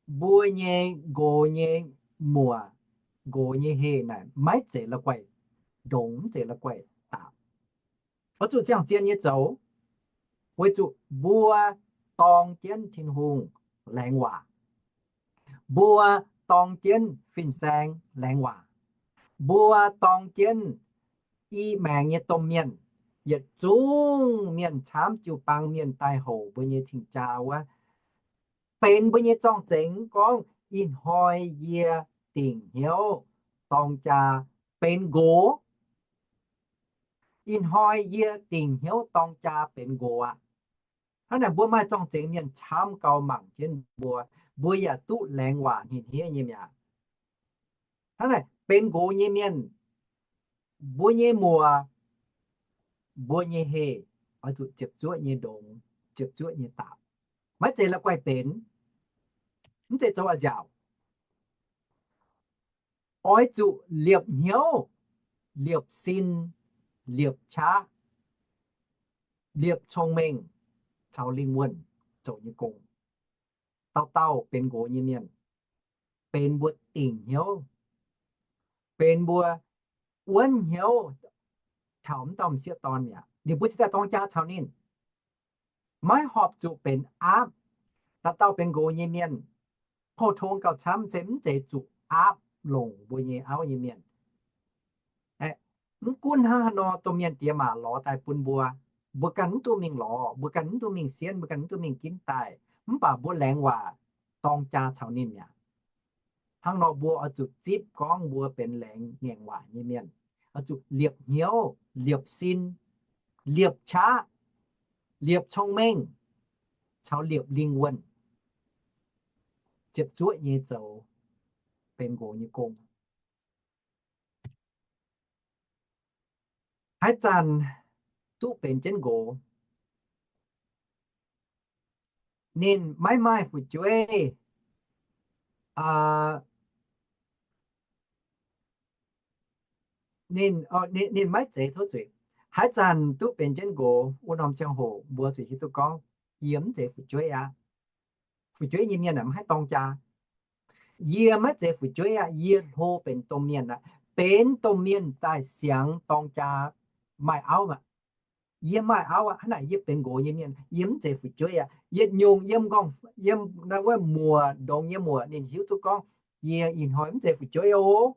mbuo nyei nqox nyei muoc, nqox nyei heh naaic maiv zeiz la'guaih ndongx, mv zeiz la'guaih daapc. Oix zuqc ziangh zien nyei zoux, weic zuqc mbuo dorng jienv Tin-Hungh laengz waac. Mbuo dorng jienv fin-saeng laengz waac. Mbuo dorng jienv i maengx nyei domh mienh, yietc zungv mienh camv jiu-baang mienh daaih houc mbuo nyei cing-jaa wuov, benx mbuo nyei zorng-zengx gorngv, ih hnoi yie dingc hnyouv dorng jaa benx nqox. Ih hnoi yie dingc hnyouv dorng jaa benx nqox aqv. Hnangv naaic mbuo maaih zorng-zengx mienh camv gau mangc jienv mbuo, mbuo yaac duqv laengz waac hniev-hniev nyei mi'aqv. Hnangv naaic benx nqox nyei mienh, mbuo nyei muoc, mbuo nyei heh oix zuqc ziepc zuoqv nyei ndongx, ziepc zuoqv nyei daapc. Maiv zeiz la'guaih benx, mv zeiz zoux a'nziaauc. Oix zuqc liepc hnyouv, liepc sin, liepc qaqv, liepc cong-mengh caux lingh wuonh zoux nyei gong. Dauh dauh benx nqox nyei mienh, benx mbuo dingc hnyouv, benx mbuo wuonv hnyouv taux m'dauh m'sieqv dorn mi'aqv. Ninh mbuo cingx daaih dorng jaa caux ninh, maiv horpc zuqc benx aapv. Dauh dauh benx nqox nyei mienh, pou-tong gauh camv se mv zeiz zuqc aapv longc mbuo nyei auv nyei mienh. Mv gunv hnangv haaix nor domh mienh diex maac lorz daaih bun mbuo, mbuo ganh mv duqv mingh lorz, mbuo ganh mv duqv mingh sienv, mbuo ganh mv duqv mingh ginv daaih, mv baac mbuo laengz waac dorng jaa caux ninh mi'aqv. Hnangv nor mbuo oix zuqc zipv gorngv mbuo benx laengz ngaengc waac nyei mienh, oix zuqc liepc hnyouv, liepc sin, liepc qaqv, liepc cong-mengh, caux liepc lingh wuonh, ziepc zuoqv nyei zoux benx nqox nyei gong. Haaix zanc duqv benx jienv nqox, ninh maiv maaih fu'jueiv, ninh, ninh maiv zeiz tov zuic. Haaix zanc duqv benx jienv nqox wuov norm ziangh hoc mbuo zuqc hiuv duqv gorngv, yie mv zeiz fu'jueiv aqv. Fu'jueiv nyei mienh mv haih dorng jaa. Yie maiv zeiz fu'jueiv aqv. Yie hlo benx domh mienh aqv. Benx domh mienh daaih siangx dorng jaa, maaih auv aqv. Yie maaih auv aqv. Hnangv naaic yie benx nqox nyei mienh, yie mv zeiz fu'jueiv aqv. Yietc nyungc yiem nqorngv, yiem naaiv wuov muoc, ndongx nyei muoc, ninh hiuv duqv gorngv, yie ih hnoi mv zeiz fu'jueiv oc.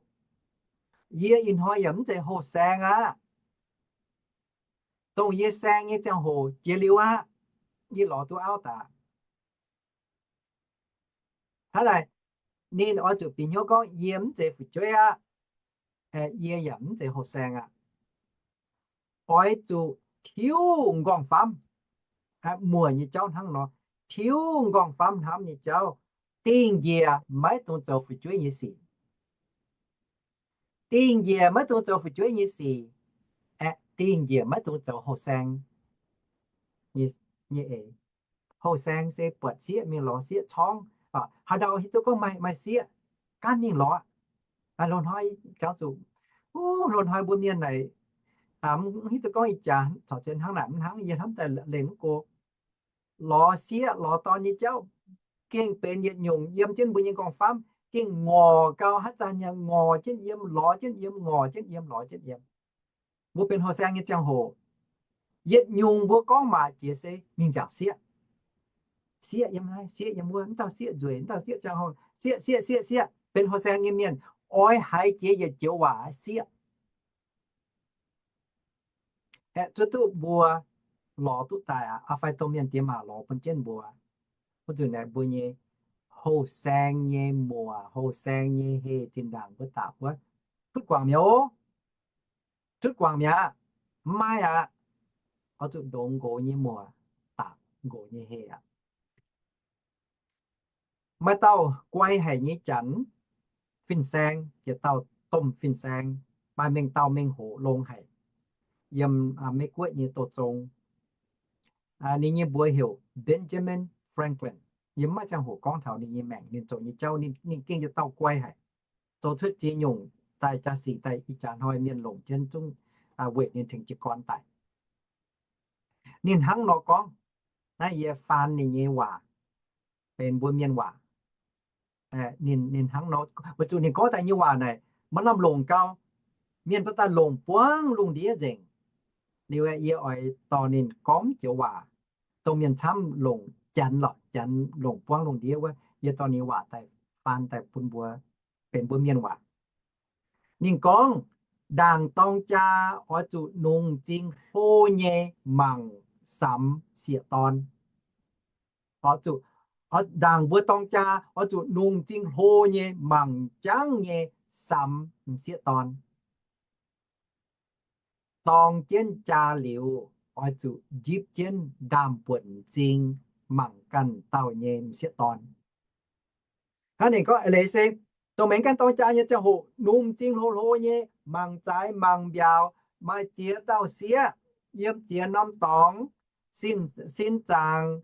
Yie ih hnoi yaac mv zeiz houh saeng aqv. Dongh yie saeng nyei ziangh hoc jiex liuz aqv, yie lorz duqv auv daaih. Hnangv naaic, ninh oix zuqc bieqc hnyouv gorngv, yie mv zeiz fu'jueiv aqv. Yie yaac mv zeiz houh saeng aqv. Oix zuqc tiuv nqorngv-famv. Muoc nyei jauv hnangv nor, tiuv nqorngv-famv hnamv nyei jauv. Dingh njiec maiv dungx zoux fu'jueiv nyei sic. Dingh njiec maiv dungx zoux fu'jueiv nyei sic. Aeqv, dingh njiec maiv dungx zoux houh saeng nyei eix. Houh saeng se buatc sieqv mingh lorz sieqv corngv, haaix ndau hiuv duqv gorngv maaih, maaih sieqv, gaanv mingh lorz. Loz-hnoi jangx zuqc, loz-hnoi mbuo mienh naaic, mv hiuv duqv gorngv ih jaax corc zien hnangv naaic mv hnangv, yie hnamv daaih leih mv go. Lorz sieqv lorz dorn nyei jauv gengh benx yietc nyungc yiem jienv mbuo nyei nqorngv-famv, gengh ngorc gau haaix zanc yaac ngorc jienv yiem, lorz jienv yiem, ngorc jienv yiem, lorz jienv yiem. Mbuo benx houh saeng nyei ziangh hoc, yietc nyungc mbuo gorngv maac jiex se mingh nziaauc sieqv. Sieqv yiem naaiv, sieqv yiem wuov, mv dauh sieqv nzueic, mv dauh sieqv ziangh hoc, sieqv, sieqv, sieqv, sieqv. Benx houh saeng nyei mienh oix haiz jiex yietc joux waac sieqv. Aeqv, zuov duqv mbuo lorz duqv daaih aqv, fai dongh mienh diex maac lorz bun jienv mbuo. Wuov nzunc naaic mbuo nyei houh saeng nyei muoc, houh saeng nyei heh zinh ndaangc mbuo dapc wuov, tutv guangc mi'aqv. Tutv guangc mi'aqv. Mv maaih aqv. Oix zuqc ndongx nqox nyei muoc, dapc nqox nyei heh aqv. Maaih dauh guai haic nyei janx, fin-saeng, yietc dauh domh fin-saeng, maaih mengh dauh mengh hoc longx haic, yiem Meiv Guoqv nyei douz zong. Ninh nyei mbuox heuc Benjamin Franklin. Yie mv maaih ziangh hoc gorngv taux ninh nyei maengc, ninh zoux nyei jauv, ninh gengh yietc dauh guai haic, zoux cuotv ziex nyungc daaih jaa-sic daaih ih jaax hnoi mienh longc jienv zungv weic ninh tengx jiez gorn daic. Ninh hnangv nor gorngv, naaiv yie faan ninh nyei waac, benx mbuo mienh waac. Ninh, ninh hnangv nor, weic zuqc ninh gorngv daaih nyei waac naaic maaih lamh longc gau, mienh baac daaih longc buangv lungh ndiev nzengc. Liuz aeqv, yie oix dorh ninh gorngv joux waac, dongh mienh camv longc janx lorqc, janx longc buangv lungh ndiev wuov, yie dorh ninh waac daaih faan daaih bun mbuo, benx mbuo mienh waac. Ninh gorngv, ndaangc dorng jaa oix zuqc nungx m'zing hlo nyei mangc samx sieqv-dorn. Oix zuqc, ndaangc mbuo dorng jaa oix zuqc nungx m'zing hlo nyei mangc jangv nyei samx m'sieqv dorn. Dorng jienv jaa liuz, oix zuqc njipv jienv ndaamv-buonc m'zing mangc ganh dauh nyei m'sieqv dorn. Hnangv ninh gorngv eix leiz se, dongh maengx ganh dorng jaa nyei ziangh hoc, nungx m'zing hlo hlo nyei mangc zaaix mangc mbiaauc, maaih ziex dauh sieqv yiem ziex norm dorngx, sin, sin zaangc,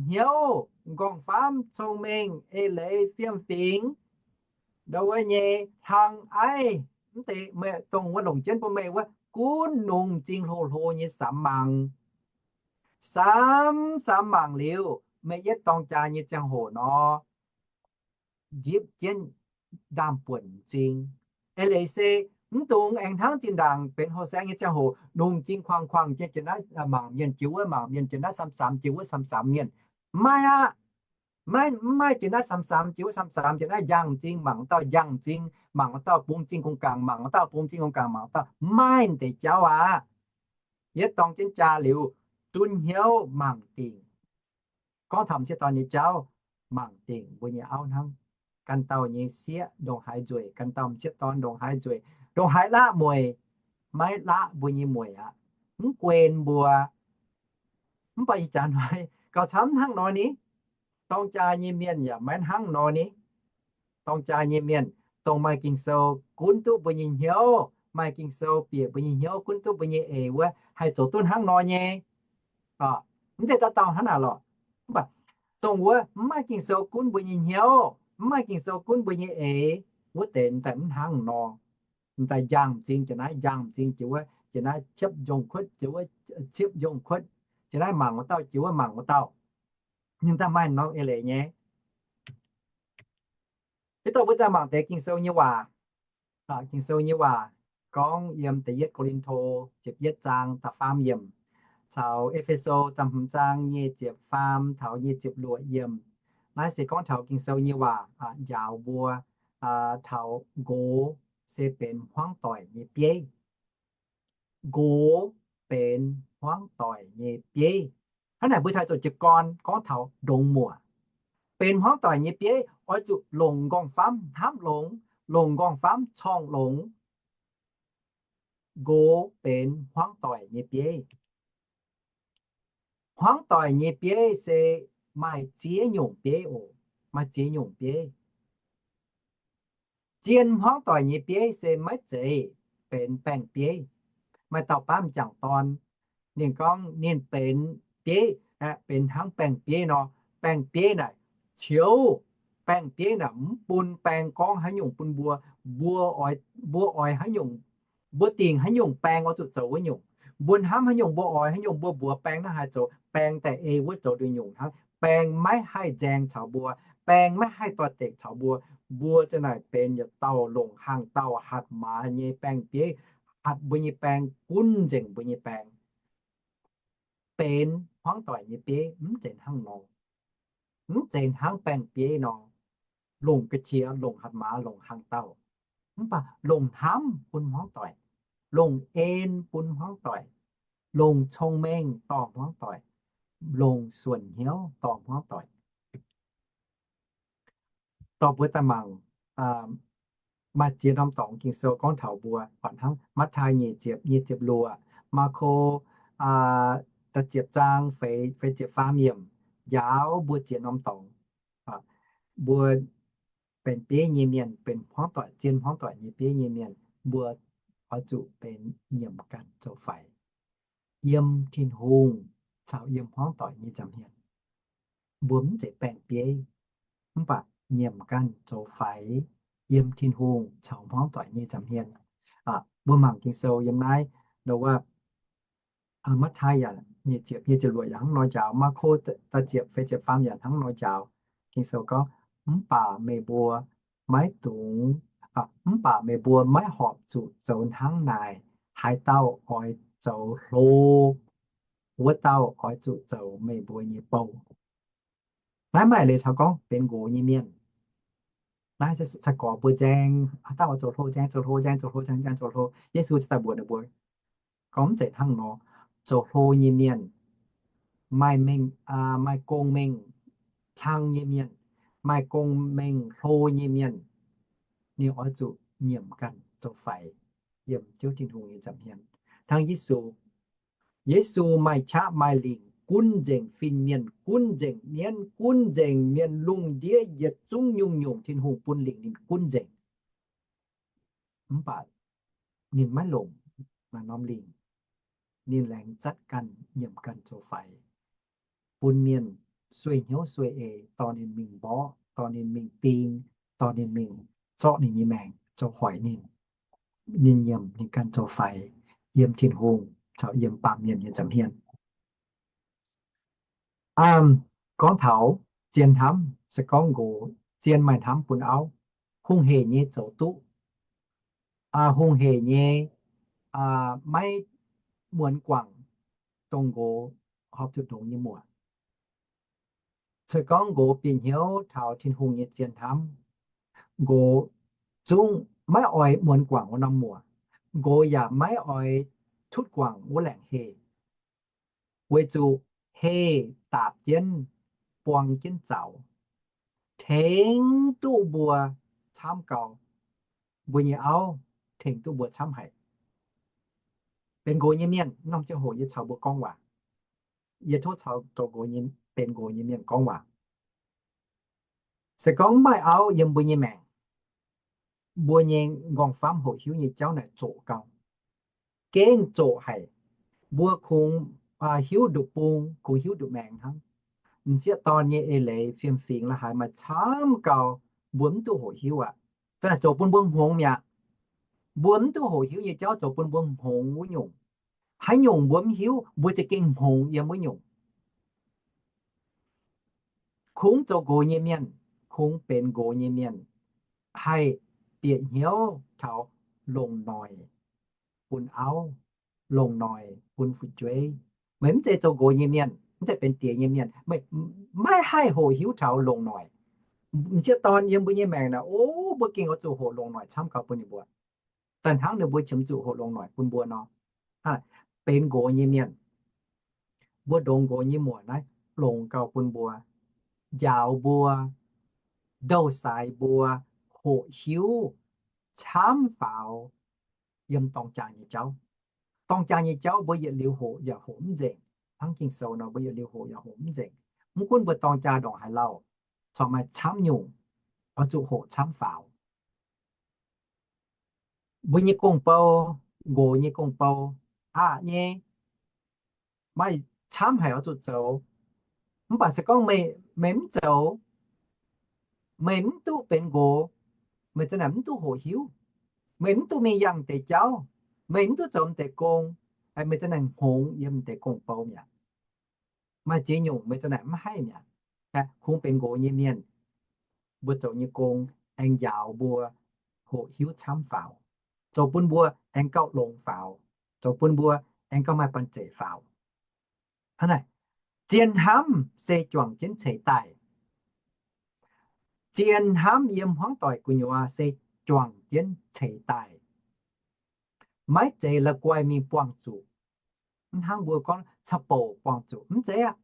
hnyouv, nqorngv-famv, cong-mengh, eix leiz, fiem-fingx, ndau wuov nyei hlang aiv, mv deix meih dongh wuov longc jienv bun meih wuov gunv nungx m'zing hlo hlo nyei samx mangc. Samx samx mangc liuz, meih yietv dorng jaa nyei ziangh hoc nor, njipv jienv ndaamv-buonc m'zing. Eix leiz se, mv dungx aengx hnangv zinh ndaangc benx houh saeng nyei ziangh hoc, nungx m'zing kuangx kuangx jienv jiex naaiv mangc mienh, jiex wuov mangc mienh, jiex naaiv samx samx, jiex wuov samx samx mienh. Mv maaih aqv. Mv maaih jiex naaiv samx samx, jiex wuov samx samx, jiex naaiv njang m'zing mangc dauh njang m'zing, mangc dauh bungx m'zing gong gaangc, mangc dauh bungx m'zing gong gaangc, mangc dauh, mv maaih deix jauv aqv. Yietv dorng jienv jaa liuz, zunc hnyouv mangc dingc. Gorngv taux m'sieqv dorn nyei jauv, mangc dingc mbuo nyei auv hnangv. Ganh dauh nyei sieqv ndongc haaix nzueic, ganh dauh m'sieqv dorn ndongc haaix nzueic, ndongc haaix laqv mueic, maiv laqv mbuo nyei mueic aqv. Mv guenx mbuo. Mv baac ih jaax hnoi gauh camv hnangv nor ni. Dorng jaa nyei mienh yaac maiv hnangv nor ni. Dorng jaa nyei mienh, dongh maaih Ging-Sou gunv duqv mbuo nyei hnyouv, maaih Ging-Sou bieqc mbuo nyei hnyouv, gunv duqv mbuo nyei eix wuov, haih zoux duqv hnangv nor nyei. Mv zeiz dauh dauh hnangv naaic lorqc. Mv baac dongh wuov mv maaih Ging-Sou gunv mbuo nyei hnyouv, mv maaih Ging-Sou gunv mbuo nyei eix, wuov deix daaih mv hnangv nor. Daaih njang m'zing jiex naaiv, njang m'zing jiex wuov, jiex naaiv ciepv njongh kuotv jiex wuov, ciepv njongh kuotv jiex naaiv, mangc wuov dauh jiex wuov, mangc wuov dauh. Ninh daaih maaih norm eix leiz nyei. Hitv dongh mbuo daaih mangc deix Ging-Sou nyei waac. Ging-Sou nyei waac gorngv yiem da'yietv Ko^lin^to ziepc yietv zaang da'faam yiemc caux E^fe^so da'hmz zaang nyic ziepc faam taux nyic ziepc luoqc yiemc. Naaiv se gorngv taux Ging-Sou nyei waac njaaux mbuo taux nqox se benx hmuangv doic nyei bieiv. Nqox benx hmuangv doic nyei bieiv. Hnangv naaic mbuo caux zuqc jiez gorn gorngv taux ndongc muoc. Benx hmuangv doic nyei bieiv oix zuqc longc nqorngv-famv hnamv longx, longc nqorngv-famv corngh longx. Nqox benx hmuangv doic nyei bieiv. Hmuangv doic nyei bieiv se maaih ziex nyungc bieiv oc. Maaih ziex nyungc bieiv. Zien hmuangv doic nyei bieiv se maiv zeiz benx baeng-bieiv. Maaih dauh baamh m'jangc dorn, ninh gorngv ninh benx bieiv, benx hnangv baeng-bieiv nor. Baeng-bieiv naaic, qiuv, baeng-bieiv naaic mv bun baeng gorngv haaix nyungc bun mbuo. Mbuo oix, mbuo oix haaix nyungc, mbuo dingc haaix nyungc baeng oix zuqc zoux wuov nyungc. Mbuo hnamv haaix nyungc, mbuo oix haaix nyungc, mbuo mbuox baeng hnangv haaix zoux, baeng daaih ei wuov zoux nduqc nyungc hnangv. Baeng maiv haih nzaeng caux mbuo, baeng maiv haih doix-dekc caux mbuo. Mbuo za'naaic benx yietc dauh longc hangx dauh hatc maaz nyei baeng-bieiv, hatc mbuo nyei baeng, gunv nzengc mbuo nyei baeng. Benx hmuangv doic nyei bieiv mv zeiz hnangv nor. Mv zeiz hnangv baeng-bieiv nor, longc ga'qiex, longc hatc maaz, longc hangx dauh. Mv baac longc hnamv bun hmuangv doic, longc en bun hmuangv doic, longc cong-mengh dorh hmuangv doic, longc suonc hnyouv dorh hmuangv doic. Dorh mbuo daaih mangc, maaih ziex norm dorngx Ging-Sou gorngv taux mbuo, buatc hnangv Matv^taai nyic ziepc, nyic ziepc luoqc, Maako da'ziepc zaang feix, feix ziepc faam yiemc, njaaux mbuo ziex norm dorngx. Mbuo benx bieiv nyei mienh, benx hmuangv doic, zien hmuangv doic nyei bieiv nyei mienh, mbuo oix zuqc benx nyiemc ganh zoux faix yiem Tin-Hungh caux yiem hmuangv doic nyei nza'hmien. Mbuo mv zeiz baeng-bieiv, mv baac nyiemc ganh zoux faix yiem Tin-Hungh caux hmuangv doic nyei nza'hmien. Mbuo mangc Ging-Sou yiem naaiv, wuov, Matv^taai yaac nyic ziepc, nyic ziepc luoqc yaac hnangv nor njaaux, Maako da'ziepc feix ziepc faam yaac hnangv nor njaaux. Ging-Sou gorngv, mv baac meih mbuo maiv dungx, mv baac meih mbuo maiv horpc zuqc zoux hnangv naaic. Haaix dauh oix zoux hlo, wuov dauh oix zuqc zoux meih mbuo nyei bou. Naaiv maaih leiz taux gorngv benx nqox nyei mienh. Naaiv se gorx mbuo nzaeng, haaix dauh oix zoux hlo nzaeng, zoux hlo nzaeng, zoux hlo nzaeng, nzaeng zoux hlo. Yesu daaih mbuox ninh mbuo gorngv mv zeiz hnangv nor. Zoux hlo nyei mienh, maaih mengh, maaih gong-mengh hlang nyei mienh, maaih gong-mengh hlo nyei mienh, ninh oix zuqc nyiemc ganh zoux faix yiem Ziouv Tin-Hungh nyei nza'hmien. Hnangv Yesu, Yesu maaih qaqv maaih lingc gunv nzengc fin-mienh, gunv nzengc mienv, gunv nzengc mienh lungh ndiev yietc zungv nyungc-nyungc Tin-Hungh bun lingc ninh gunv nzengc. Mv baac ninh maiv longc naaiv norm lingc. Ninh laengz zatv ganh nyiemc ganh zoux faix, bun mienh sueih hnyouv sueih eix, dorh ninh mingh mborqv, dorh ninh mingh ding, dorh ninh mingh zorqv ninh nyei maengc, zoux hoic ninh. Ninh nyiemc ninh ganh zoux faix yiem Tin-Hungh caux yiem baamh mienh nyei nza'hmien. Gorngv taux zien hnamv se gorngv nqox, zien maaih hnamv bun auv, hungh hec nyei zoux duqv, hungh hec nyei, maiv muonz guangc, dongh nqox horpc zuqc ndongx nyei muoc. Se gorngv nqox bieqc hnyouv taux Tin-Hungh nyei zien hnamv, nqox zungv maiv oix muonz guangc wuov norm muoc. Nqox yaac maiv oix tutv guangc wuov laengc hec, weic zuqc hec daapc jienv, buang jienv zaux, tengx duqv mbuo camv gau, mbuo nyei auv tengx duqv mbuo camv haic. Benx nqox nyei mienh, norm ziangh hoc yie caux mbuo gorngv waac, yie tov caux benx nqox nyei mienh gorngv waac. Se gorngv maaih auv yiem mbuo nyei maengc, mbuo nyei nqorngv-famv hoqc hiuv nyei jauv naaic zoqc gau, gengh zoqc haic. Mbuo kungx hiuv nduqc bung, kungx hiuv nduqc maengx hnangv. M'sieqv dorn nyei eix leiz fiem-fingx la'haaix maaih camv gau, mbuo mv duqv hoqc hiuv aqv. Za'naaic zoqc bun mbuo hngongx mi'aqv. Mbuo mv duqv hoqc hiuv nyei jauv zoqc bun mbuo hngongx wuov nyungc. Haaix nyungc mbuo mv hiuv, mbuo za'gengh hngongx yiem wuov nyungc. Kungx zoux nqox nyei mienh, kungx benx nqox nyei mienh, haih bieqc hnyouv taux longc noic bun auv, longc noic bun fu'jueiv. Meih mv zeiz zoux nqox nyei mienh, mv zeiz benx diex nyei mienh, meih maiv haih hoqc hiuv taux longc noic. M'sieqv dorn yiem mbuo nyei maengc naaic, o, mbuo gengh oix zuqc hoqc longc noic camv gau bun ninh mbuo. daaih hnangv ninh mbuo qiemx zuqc hoqc longx noic bun mbuo nor. Hnangv naaic, benx nqox nyei mienh, mbuo ndongx nqox nyei muoc naaiv longc gauh bun mbuo, njaaux mbuo, ndouh saaix mbuo hoqc hiuv camv faaux yiem dorng jaa nyei jauv. Dorng jaa nyei jauv mbuo yietc liuz hoqc yaac hoqc mv nzengc. Hnangv Ging-Sou nor, mbuo yietc liuz hoqc yaac hoqc mv nzengc. Mv gunv mbuo dorng jaa ndongc haaix lauh, corc maaih camv nyungc oix zuqc hoqc camv faaux. Mbuo nyei gong-bou, nqox nyei gong-bou, aqc nyei, maaih camv haic oix zuqc zoux. Mv baac se gorngv meih, meih mv zoux, meih mv duqv benx nqox, meih za'naaic mv duqv hoqc hiuv. Meih mv duqv mingh yangh deix jauv, meih mv duqv zoux deix gong, meih za'naaic hngongx yiem deix gong-bou mi'aqv. Maaih ziex nyungc meih za'naaic mv haih mi'aqv. Kungx benx nqox nyei mienh, mbuo zoux nyei gong aengx njaaux mbuo hoqc hiuv camv faaux, zoux bun mbuo aengx gauh longx faaux, zoux bun mbuo aengx gauh maaih banh zeic faaux. Zien hnamv se juangc jienv ceix daaih. Zien hnamv yiem hmuangv doic gu'nyuoz se juangc jienv ceix daaih. Maiv zeiz la'guaih mingh buangh zuqc. Mv hnangv mbuo gorngv caux bouc buangh zuqc, mv zeiz aqv.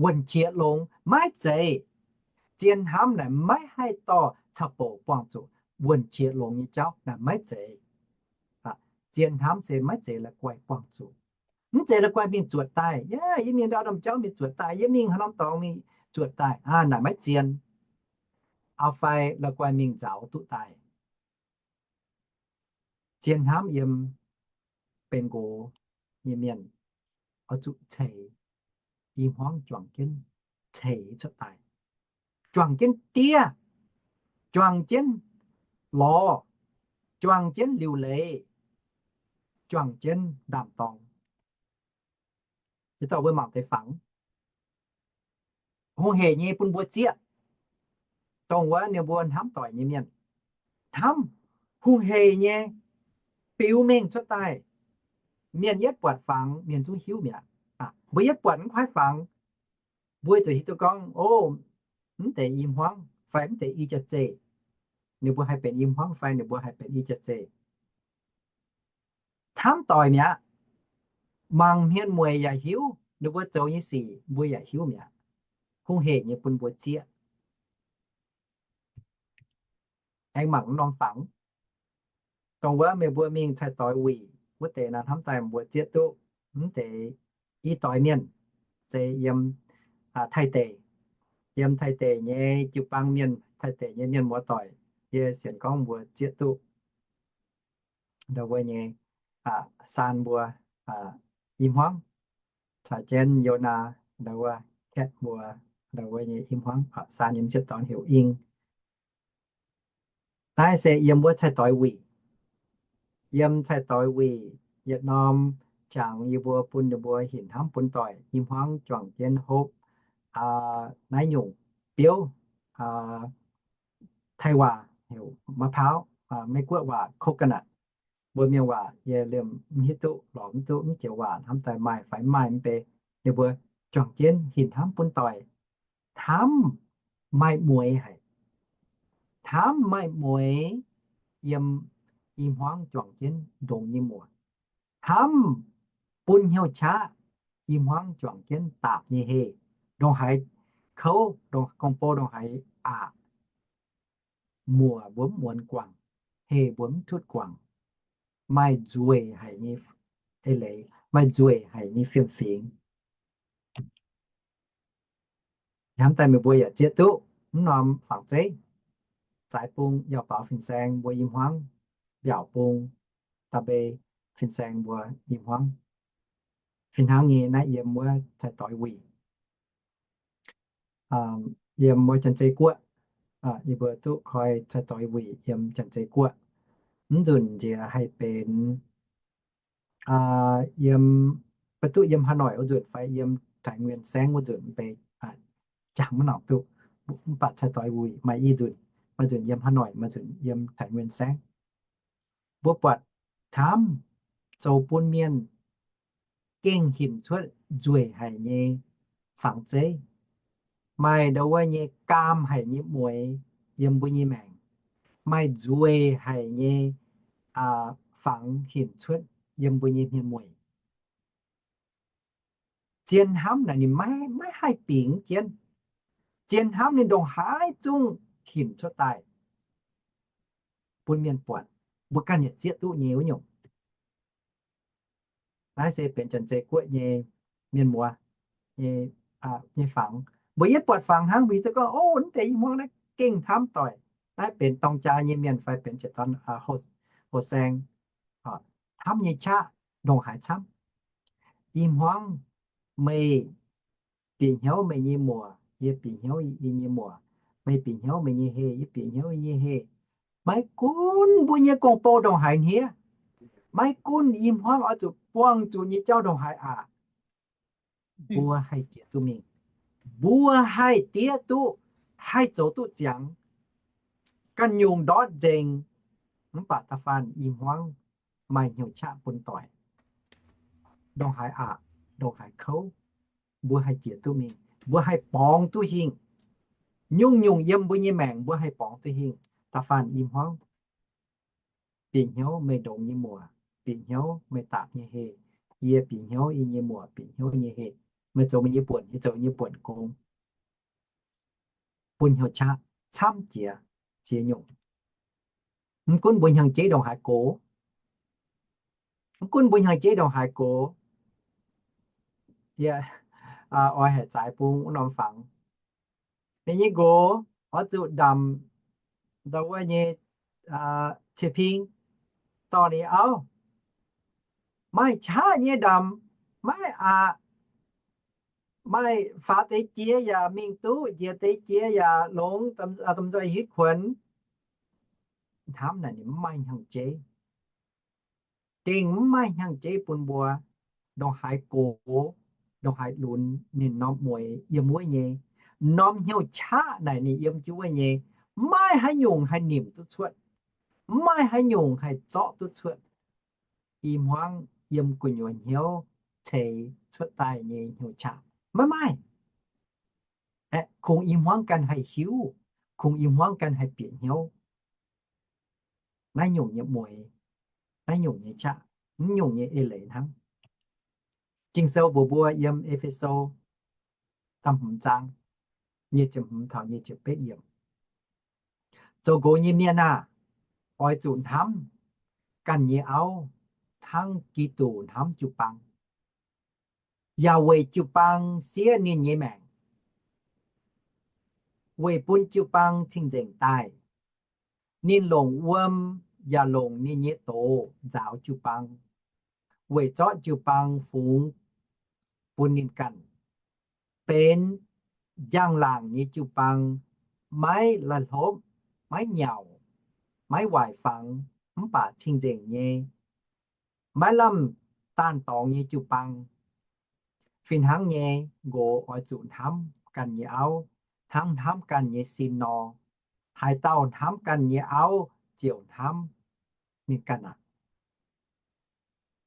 Wuonh qiex longx maiv zeiz. Zien hnamv naaic maiv haih dorh caux bouc buangh zuqc. Wuonh qiex longx nyei jauv naaic maiv zeiz. Zien hnamv se maiv zeiz la'guaih buangh zuqc. Mv zeiz la'guaih mingh zuotc daaih, yie mingh ndau norm jauv mingh zuotc daaih, yie mingh haaix norm dorngx mingh zuotc daaih, naaic maiv zien. Auv-fai la'guaih mingh nzaaux duqv daaih. Zien hnamv yiem benx nqox nyei mienh oix zuqc ceix i hmuangv juangc jienv ceix cuotv daaih, juangc jienv diev, juangc jienv lorz, juangc jienv liuc leiz, juangc jienv ndaam-dorng. Yietc dauh mbuo mangc deix fangx, hungh hec nyei bun mbuo zieqv. Dongh wuov ninh mbuo hnamv doic nyei mienh, hnamv hungh hec nyei biux mengh cuotv daaih. Mienh yietv buatc fangx, mienh zungv hiuv mi'aqv. Mbuo yietv buatc mv kuaaiv fangx, mbuo zuqc hiuv duqv gorngv, o, mv deix i hmuangv fai mv deix i jaax-zeih. Ninh mbuo haih benx i hmuangv fai ninh mbuo haih benx i jaax-zeih. Hnamv doic mi'aqv. Mangc hmien mueic yaac hiuv, ninh mbuo zoux nyei sic mbuo yaac hiuv mi'aqv. Hungh hec nyei bun mbuo zieqv. Aengx mangc norm fangx. Dongh wuov meih mbuo mingh cai-doix wuic wuov deix naaiv, hnamv daaih mbuo zieqv duqv mv deix i doix mienh, se yiem Taiv deic, yiem Taiv deic nyei jiu-baang mienh, Taiv deic nyei mienh muoz-doic, yie sienx gorngv mbuo zieqv duqv. Ndau wuov nyei saan mbuo i hmuangv, caux jienv Yonaa, ndau wuov, Kaeqv mbuo, ndau wuov nyei i hmuangv saan yiem ziepc dorn heuc ing. Naaiv se yiem wuov cai-doix wuic. Yiem cai-doix wuic yietc norm qangx yie mbuo bun ninh mbuo hinc hnamv bun doic i hmuangv juangc jienv hopv naaiv nyungc biouv. Taiv waac heuc มะพร้าว, Meiv-Guoqv waac coconut. Mbuo mienh waac yie liemh mv hiuv duqv, lorz mv duqv, mv joux waac hnamv daaih maaih fai mv maaih mv bei. Ninh mbuo juangc jienv hinc hnamv bun doic, hnamv maaih mueiz haic. Hnamv maaih mueiz yiem i hmuangv juangc jienv ndongx nyei muoc. Hnamv bun hnyouv qaqv i hmuangv juangc jienv daapc nyei heh, ndongc haaix kouv, gong-bou ndongc haaix aqc, muoc mbuo mv muonz guangc, heh mbuo mv tutv guangc, maaih nzueic haic nyei eix leiz, maaih nzueic haic nyei fiem-fingx. Hnamv daaih meih mbuo yaac zieqv duqv mv norm fangx zeiv. Zaaix bung yaac baaux fin-saeng mbuo i hmuangv, mbiaauc bung da'bei fin-saeng mbuo i hmuangv. Fih hnangv nyei naaiv yiem wuov cai-doix wuic, yiem wuov Janx-Zei Guoqv, yie mbuo duqv koi cai-doix wuic yiem Janx-Zei Guoqv. Mv nzunc nziex haih benx yiem, mv duqv yiem Hà Nội wuov nzunc fai yiem Thái Nguyên saengv wuov nzunc mv bei, jangx maiv nangc duqv. Mv baac cai-doix wuic maaih i nzunc, maaih nzunc yiem Hà Nội, maaih nzunc yiem Thái Nguyên saengv. Mbuo buatc hnamv zoux bun mienh gengh hinc cuotv nzueic haic nyei fangx zeiv, maaih ndau wuov nyei gaam haic nyei mueiz yiem mbuo nyei maengc, maaih nzueic haic nyei fangx hinc cuotv yiem mbuo nyei hmien mueic. Zien hnamv naaic ninh maiv, maiv haih bingx jienv. Zien hnamv ninh ndongc haaix zungv hinc cuotv daaih bun mienh buatc, mbuo ganh yaac zieqv duqv nyei wuov nyungc. Naaiv se benx Janx-Zei Guoqv nyei mienh muoz nyei, nyei fangx. Mbuo yietv buatc fangx hnangv, mbuo hiuv duqv gorngv, o, mv deix i hmuangv naaiv gengh hnamv doic. Naaiv benx dorng jaa nyei mienh fai benx jiex dorn, houh saeng, hnamv nyei qaqv ndongc haaix camv. I hmuangv meih bieqc hnyouv meih nyei muoc, yie bieqc hnyouv yie nyei muoc, meih bieqc hnyouv meih nyei heh, yie bieqc hnyouv yie nyei heh. Maiv gunv mbuo nyei gong-bou ndongc haaix hniev, maiv gunv i hmuangv oix zuqc buangh zuqc nyei jauv ndongc haaix aqc, mbuo haih jiex duqv mingh. Mbuo haih diev duqv, haih zoux duqv ziangx. Ganh nyungc ndortv nzengc, mv baac da'faanh i hmuangv maaih hnyouv qaqv bun doic. Ndongc haaix aqc, ndongc haaix kouv, mbuo haih jiex duqv mingh, mbuo haih borngz duqv hingh. Nyungc-nyungc yiem mbuo nyei maengc mbuo haih borngz duqv hingh. Da'faanh i hmuangv bieqc hnyouv meih ndongx nyei muoc, bieqc hnyouv meih daapc nyei heh, yie bieqc hnyouv yie nyei muoc, bieqc hnyouv nyei heh. Meih zoux meih nyei buonc, yie zoux yie nyei buonc gong, bun hnyouv qaqv camv jiex ziex nyungc. Mv gunv mbuo hnyangx-jeiv ndongc haaix gox, mv gunv mbuo hnyangx-jeiv ndongc haaix gox, yie oix haic zaaix bung wuov norm fangx. Ninh nyei nqox oix zuqc ndamc ndau wuov nyei cie-ping dorh ninh auv. Maaih qaqv nyei ndamc, maiv aqc. Maaih faaux deix jiex yaac mingh duqv, njiec deix jiex yaac longx, domh nzoih hitv kuonx. Hnamv naaic ninh mv maaih hnyangx-jeiv. Gengh mv maaih hnyangx-jeiv bun mbuo. Ndongc haaix gox, ndongc haaix lunx ninh norm mueix yiem wuov nyei, norm hnyouv qaqv naaic ninh yiem jienv wuov nyei. Mv maaih haaix nyungc haih nimc duqv cuotv, mv maaih haaix nyungc haih zorqv duqv cuotv. I hmuangv yiem gu'nyuoz hnyouv ceix cuotv daaih nyei hnyouv qaqv maiv maaih. Aeqv, kungx i hmuangv ganh haih hiuv, kungx i hmuangv ganh haih bieqc hnyouv naaiv nyungc nyei mueix, naaiv nyungc nyei qaqv, naaiv nyungc nyei eix leiz hnangv. Ging-Sou mbuox mbuo yiem E^fe^so da'hmz zaang nyic ziepc hmz taux nyic ziepc betv yiemc, zoux nqox nyei mienh aah! Oix zuqc hnamv ganh nyei auv hnangv Giduc hnamv jiu-baang, yaac weic jiu-baang siev ninh nyei maengc, weic bun jiu-baang cing-nzengc daaih. Ninh longc wuom yaac longc ninh nyei doz nzaaux jiu-baang, weic zorqv jiu-baang fungx bun ninh ganh, benx njang-laangc nyei jiu-baang, maiv laih hlopv, maiv nyauc, maiv waaic fangx, mv baac cing-nzengc nyei, maiv lamh daanh dorngx nyei jiu-baang. Fih hnangv nyei, nqox oix zuqc hnamv ganh nyei auv hnangv hnamv ganh nyei sin nor. Haaix dauh hnamv ganh nyei auv ziouc hnamv ninh ganh aqv.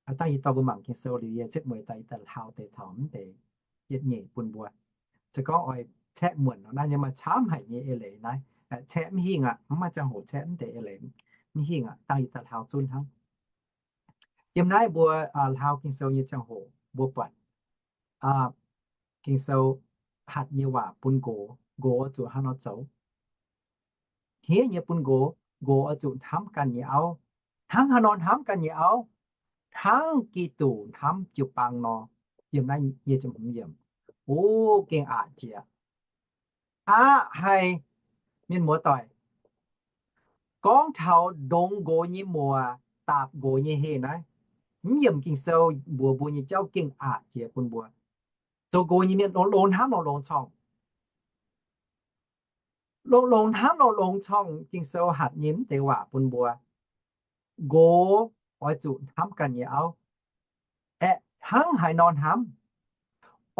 Aa, dangh yie dorh mbuo mangc Ging-Sou liuz, yie cietv mueiz daaih yie daaih hlaau deix taux mv deix yietc nyeic bun mbuo. Se gorngv oix caeqv muonc nor, naaiv nyei maaih camv haic nyei eix leiz naaiv. Caeqv mv hingh aqv, mv maaih ziangh hoc caeqv mv deix eix leiz, mv hingh aqv. Dangh yie daaih hlaau zunv hnangv. Yiem naaiv mbuo hlaau Ging-Sou nyei ziangh hoc mbuo buatc Ging-Sou hatc nyei waac bun nqox, nqox oix zuqc hnangv nor zoux. Hniev nyei bun nqox, nqox oix zuqc hnamv ganh nyei auv hnangv haaix nor hnamv ganh nyei auv, hnangv Giduc hnamv jiu-baang nor. Yiem naaiv nyic ziepc hmz yiemc. O, gengh aqc jiex. Aqc haic, mienh muoz-doic. Gorngv taux ndongx nqox nyei muoc, daapc nqox nyei heh naaiv, mv yiemc Ging-Sou mbuox mbuo nyei jauv gengh aqc jiex bun mbuo. Zoux nqox nyei mienh longx-longx hnamv longx-longx corngh. Longx-longx hnamv longx-longx corngh Ging-Sou hatc nyei mv deix waac bun mbuo. Nqox oix zuqc hnamv ganh nyei auv. Aeqv, hnangv haaix nor hnamv?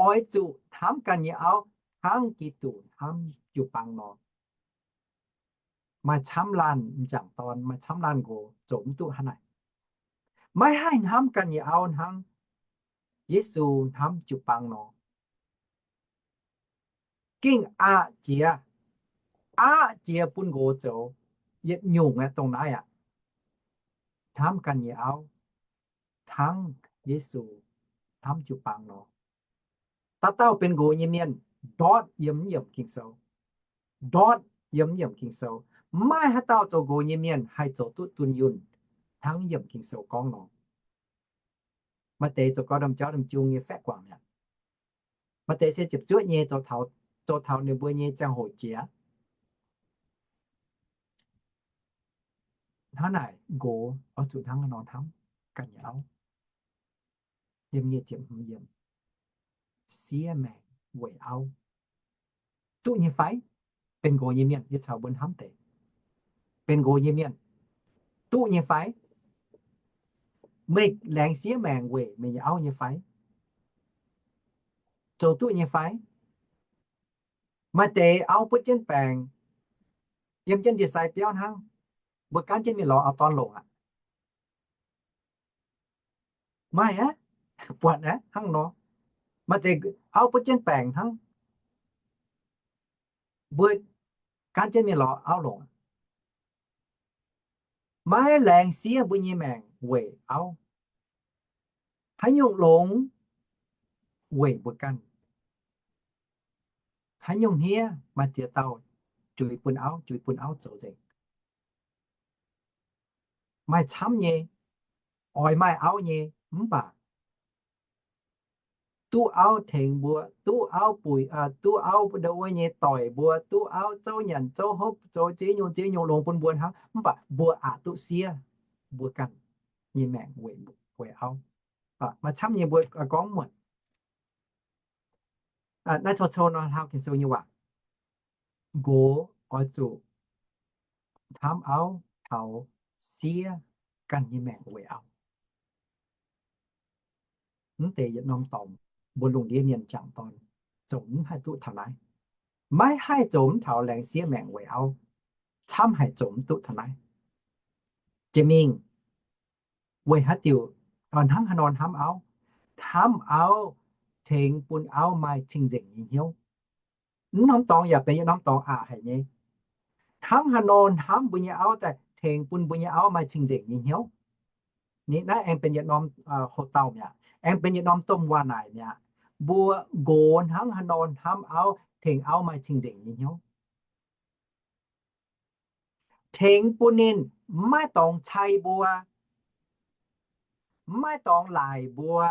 Oix zuqc hnamv ganh nyei auv hnangv Giduc hnamv jiu-baang nor. Maaih camv laanh m'jangc dorn, maaih camv laanh nqox zoux mv duqv hnangv naaic. Maiv haih hnamv ganh nyei auv hnangv Yesu hnamv jiu-baang nor. Gengh aqc jiex, aqc jiex bun nqox zoux. Yietc nyungc aeqv, dongh naaiv aqv. hnamv ganh nyei auv, hnangv Yesu hnamv jiu-baang nor. Dauh dauh benx nqox nyei mienh ndortv yiem mv yiemc Ging-Sou, ndortv yiem mv yiemc Ging-Sou. Maiv maaih haaix dauh zoux nqox nyei mienh haih zoux duqv dunh yunh hnangv mv yiemc Ging-Sou gorngv nor. Maaih deix zoux gau ndorm jauv ndorm jung nyei faeqv guangc mi'aqv. Maaih deix se ziepc zuoqv nyei zoux taux, zoux taux ninh mbuo nyei ziangh hoc jiex. Hnangv naaic nqox oix zuqc hnangv nor hnamv ganh nyei auv. Yiem nyic ziepc hmz yiem, siev maengc weic auv. Duqv nyei fai? Benx nqox nyei mienh, yie caux mbuo hnamv deix, benx nqox nyei mienh, duqv nyei fai? Meih laengz siev maengc weic meih nyei auv nyei fai? Zoux duqv nyei fai? Maaih deix auv butv jienv baengc, yiem jienv ndie-sai biauv hnangv, mbuo gaanv jienv mingh lorz auv-dorn longc aqv. Maaih aqv, buatc aqv hnangv nor. Maaih deix auv butv jienv baengc hnangv, mbuo gaanv jienv mingh lorz auv longc aqv. Maiv laengz siev mbuo nyei maengc weic auv. Haaix nyungc longx? Weic mbuo ganh. Haaix nyungc hniev, maaih ziex dauh juix bun auv, juix bun auv zoux nzengc. Maaih camv nyei, oix maaih auv nyei, mv baac duqv auv tengx mbuo, duqv auv buic, duqv auv ndau wuov nyei doic mbuo, duqv auv zouv nyanc zouv hopv, zoux ziex nyungc ziex nyungc longx bun mbuo hnangv, mv baac mbuo aqc duqv siev mbuo ganh nyei maengc weic, weic auv. Maaih camv nyei mbuo gorngv muonc. Naaiv cou-cou nor hlauv Ging-Sou nyei waac. Nqox oix zuqc hnamv auv taux siev ganh nyei maengc weic auv. Mv deix yietc norm dorngx mbuo lungh ndiev mienh jangc dorn zoux mv haih duqv taux naaiv. Maiv haih zoux mv taux laengz siev maengc weic auv. Camv haic zoux mv duqv taux naaiv. Jiex mingh weic haaix diuc hnangv haaix nor hnamv auv? Hnamv auv tengx bun auv maaih cing-nzengc nyei hnyouv. Mv norm dorngx yaac benx yietc norm dorngx aqc haic nyei. Hnangv haaix nor hnamv mbuo nyei auv daaih tengx bun mbuo nyei auv maaih cing-nzengc nyei hnyouv. Naaiv aengx benx yietc norm houx-dauh mi'aqv. Aengx benx yietc norm domh waac naaic mi'aqv. Mbuo nqox hnangv haaix nor hnamv auv tengx auv maaih cing-nzengc nyei hnyouv. Tengx bun ninh maiv dorngx cai mbuo, maiv dorngx laaic mbuo,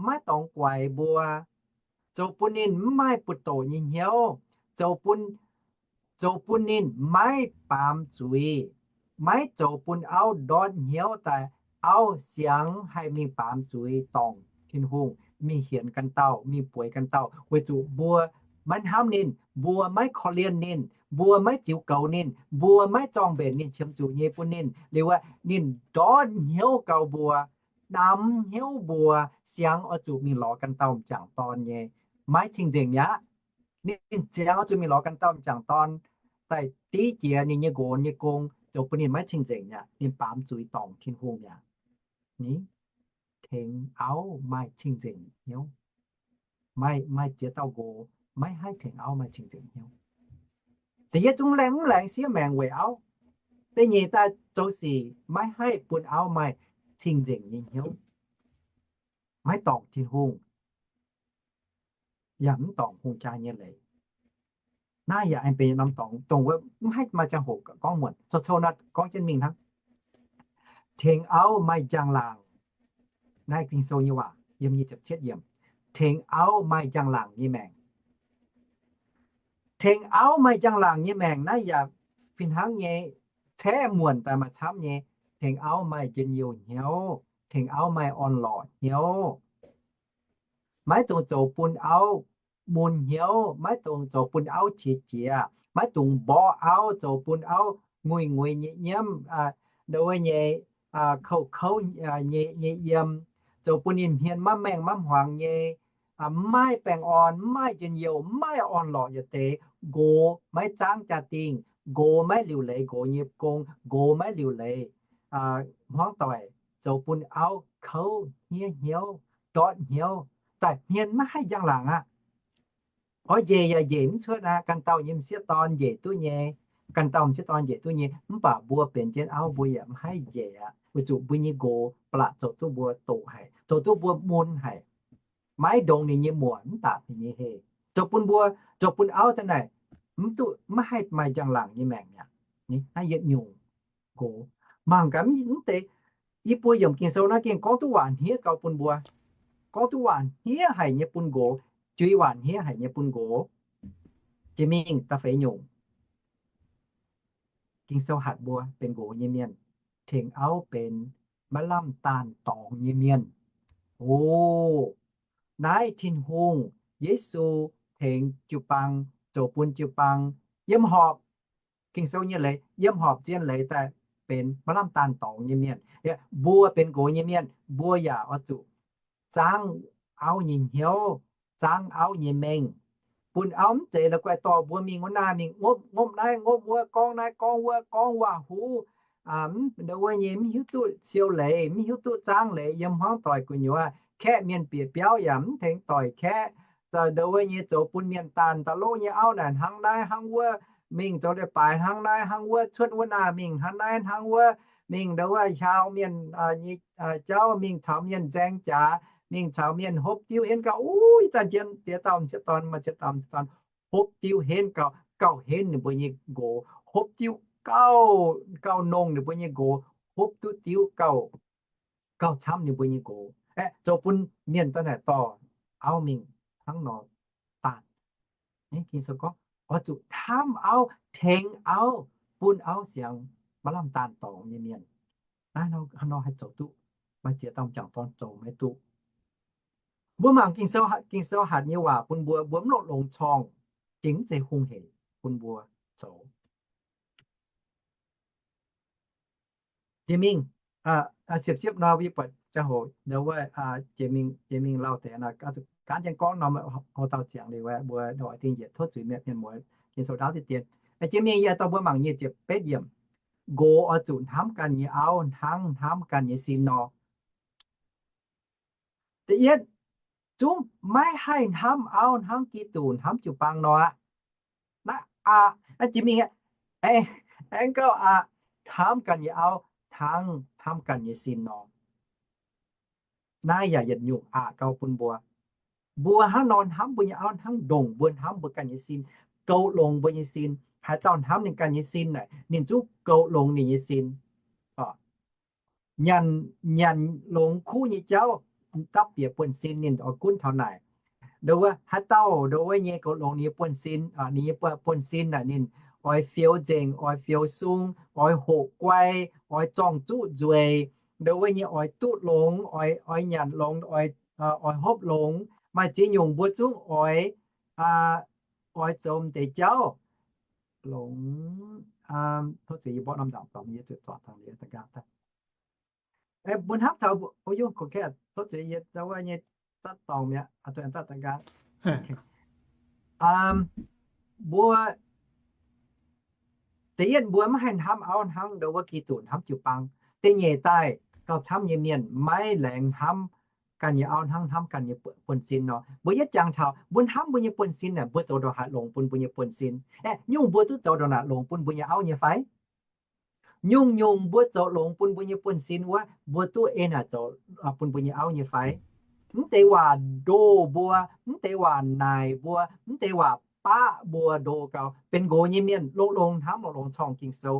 maiv dorngx guaix mbuo, zoux bun ninh mv maaih buoz-doqc nyei hnyouv, zoux bun, zoux bun ninh maiv baamz zuiz, maiv zoux bun auv ndortv hnyouv daaih auv siangx haih mingh baamz zuiz dorngc Tin-Hungh, mingh hienx ganh dauh, mingh bueix ganh dauh, weic zuqc mbuo maiv hnamv ninh, mbuo maiv korv-lienh ninh, mbuo maiv ziux goux ninh, mbuo maiv zorng-mbenc ninh qiemx zuqc nyei bun ninh liuz, ninh ndortv hnyouv gau mbuo, ndamv hnyouv mbuo, siangx oix zuqc mingh lorz ganh dauh m'jangc dorn nyei, maiv cing-nzengc mi'aqv. Ninh siangx oix zuqc mingh lorz ganh dauh m'jangc dorn daaih div jiex ninh nyei nqox nyei gong, zoux bun ninh maiv cing-nzengc mi'aqv. Ninh baamz zuiz dorngc Tin-Hungh mi'aqv. Ni, tengx auv maaih cing-nzengc hnyouv. Maaih, maaih ziex dauh nqox maiv haih tengx auv maaih cing-nzengc hnyouv. Da'yietv zungv laengz, mv laengz siev maengc weic auv. Da'nyeic daaih zoux sic maiv haih bun auv maaih cing-nzengc nyei hnyouv, maiv dorngc Tin-Hungh, yaac mv dorngc hungh jaa nyei leiz. Naaiv yaac aengx benx yietc norm dorngx dongh wuov mv haih maaih ziangh hoc gorngv muonc, cou-cou nor gorngv jienv mingh hnangv. Tengx auv maaih njang-laangc. Naaiv Ging-Sou nyei waac yiem nyic ziepc cietv yiemc. Tengx auv maaih njang-laangc nyei maengc. Tengx auv maaih njang-laangc nyei maengc naaiv yaac fih hnangv nyei, caeqv muonc daaih maaih camv nyei. Tengx auv maaih njien-youh hnyouv, tengx auv maaih orn-lorqc hnyouv. Maiv dungx zoux bun auv mun hnyouv, maiv dungx zoux bun auv qiex jiez, maiv dungx mborqv auv, zoux bun auv nguiz-nguiz nyei nyiemv, ndau wuov nyei, kouv-kouv nyei, nyei yiem, zoux bun ninh hmien maiv maengh maiv hmuangx nyei, maiv baengh orn, maiv maaih njien-youh, maiv maaih orn-lorqc yietc deix, nqox maiv zaangv jaa-dingh, nqox maiv liuc leiz nqox nyei gong, nqox maiv liuc leiz hmuangv doic, zoux bun auv kouv hniev hnyouv, ndortv hnyouv, daaih hmien maiv haih njang-laangc aqv. Oix njiec yaac njiec mv cuotv aqv. Ganh dauh nyei m'sieqv dorn njiec duqv nyei, ganh dauh m'sieqv dorn njiec duqv nyei, mv baac mbuo benx jienv auv mbuo yaac mv haih njiec aqv, weic zuqc mbuo nyei nqox ba'laqc zoux duqv mbuo doqc haic, zoux duqv mbuo mun haic, maiv ndongx ninh nyei muoc, mv daapc ninh nyei heh. Zoux bun mbuo, zoux bun auv daaih naaic, mv duqv, maiv haih maaih njang-laangc nyei maengc mi'aqv. Naaiv yietc nyungc nqox. Mangc gaax mv deix, i buo yiemc Ging-Sou naaiv gengh gorngv duqv waac hniev gau bun mbuo, gorngv duqv waac hniev haic nyei bun nqox, juix waac hniev haic nyei bun nqox. Jiex mingh da'feix nyungc, Ging-Sou hatc mbuo benx nqox nyei mienh tengx auv benx maiv lamh daanh dorngx nyei mienh. O, naaiv Tin-Hungh, Yesu tengx jiu-baang, zoux bun jiu-baang yiem horpc Ging-Sou nyei leiz, yiem horpc zien leiz daaih benx maiv lamh daanh dorngx nyei mienh. Mbuo benx nqox nyei mienh, mbuo yaac oix zuqc zaangv auv nyei hnyouv, zaangv auv nyei mengh, bun auv mv zeiz la'guaih dorh mbuo mingh wuov naaiv mingh ngopv, ngopv naaiv ngopv wuov, gorngv naaiv gorngv wuov, gorngv waac-huv, wuov nyei mv hiuv duqv siou leiz, mv hiuv duqv zaangv leiz, yiem hmuangv doic gu'nyuoz kaeqv mienh bieqc biauv yaac mv tengx doic kaeqv, zoux ndau wuov nyei zoux bun mienh daanh da'lov nyei auv naaic hnangv naaiv hnangv wuov, mingh zoux leiz-baaix hnangv naaiv hnangv wuov, cuotv wuov naaiv mingh hnangv naaiv hnangv wuov, mingh ndau wuov hiaau mienh nyei jauv, mingh caux mienh nzaeng jaax, mingh caux mienh hopv diuv henv gauh. Uv, ih zanc jiex diex dauh m'sieqv dorn, m'sieqv dorn, m'sieqv dorn hopv diuv henv gauh, gauh henv ninh mbuo nyei nqox, hopv diuv gauh, gauh nongh ninh mbuo nyei nqox, hopv duqv diuv gauh, gauh camv ninh mbuo nyei nqox. Aeqv, zoux bun mienh daaih naaic dorh auv mingh hnangv nor daanh. Ging-Sou gorngv oix zuqc hnamv auv, tengx auv, bun auv siangx maiv lamh daanh dorngx nyei mienh. Naaiv nor haih zoux duqv, maaih ziex dauh m'jangc dorn zoux maiv duqv. Mbuo mangc Ging-Sou, Ging-Sou hatc nyei waac bun mbuo, mbuo mv longc longx corngh, gengh mv zeiz hungh hec bun mbuo zoux. Jiex mingh, siepv-siepv nor, yie buatc ziangh hoc ndau wuov, jiex mingh, jiex mingh lauh deix nor, gaanv jienv gorngv norm, houx dauh ziangx liuz, mbuo ndau oix dingh njiec tov zuiz mienh, mienh muoz Ging-Sou ndaauv deix dien. Jiex mingh yie dorh mbuo mangc nyic ziepc betv yiemc. Nqox oix zuqc hnamv ganh nyei auv hnangv hnamv ganh nyei sin nor. Da'yietv, zungv maiv haih hnamv auv hnangv Giduc hnamv jiu-baang nor aqv. Naaiv aqv, jiex mingh, aengx gauh aqv, hnamv ganh nyei auv hnangv hnamv ganh nyei sin nor. Naaiv yaac yietc nyungc aqv gauh bun mbuo. Mbuo hnangv nor hnamv mbuo nyei auv hnangv ndongc mbuo hnamv mbuo ganh nyei sin, goux longx mbuo nyei sin. Haaix dauh hnamv ninh ganh nyei sin naaic, ninh zungv goux longx ninh nyei sin. Nyanc, nyanc longx kuv nyei jauv dapv bieqc buonv-sin ninh oix gunv taux naaic. Ndau wuov haaix dauh ndau wuov nyei goux longx ninh nyei buonv-sin, ninh nyei buonv-sin naaic ninh oix fioux nzengc, oix fioux sung, oix hoqc guai, oix zorng-zuqv nzueic, ndau wuov nyei oix duqv longx, oix nyanc longx, oix hopv longx. Maaih ziex nyungc mbuo zungv oix, oix zoux m'deix jauv longx. Tov zuqc yie mborqv norm nzaangc dorngx, yie zuqc zorc dangh liuz da'nqaang daaih. Mbuo hnamv taux, o, yungh, tov zuqc yie ndau wuov nyei daav dorngx mi'aqv, daav da'nqaang. Mbuo da'yietv mbuo maiv haih hnamv auv hnangv ndau wuov Giduc hnamv jiu-baang. Da'nyeic daaih, gauh camv nyei mienh maiv laengz hnamv ganh nyei auv hnangv hnamv ganh nyei buonv-sin nor. Mbuo yietv jangx taux mbuo hnamv mbuo nyei buonv-sin naaic, mbuo zoux ndongc haaix longx bun mbuo nyei buonv-sin? Aeqv, nyungc mbuo duqv zoux ndongc naaic longx bun mbuo nyei auv nyei fai? Nyungc-nyungc mbuo zoux longx bun mbuo nyei buonv-sin wuov, mbuo duqv ei naaic zoux bun mbuo nyei auv nyei fai? Mv deix waac ndoh mbuo, mv deix waac naaic mbuo, mv deix waac baqv mbuo ndo gau. Benx nqox nyei mienh longx-longx hnamv longx-longx corngh Ging-Sou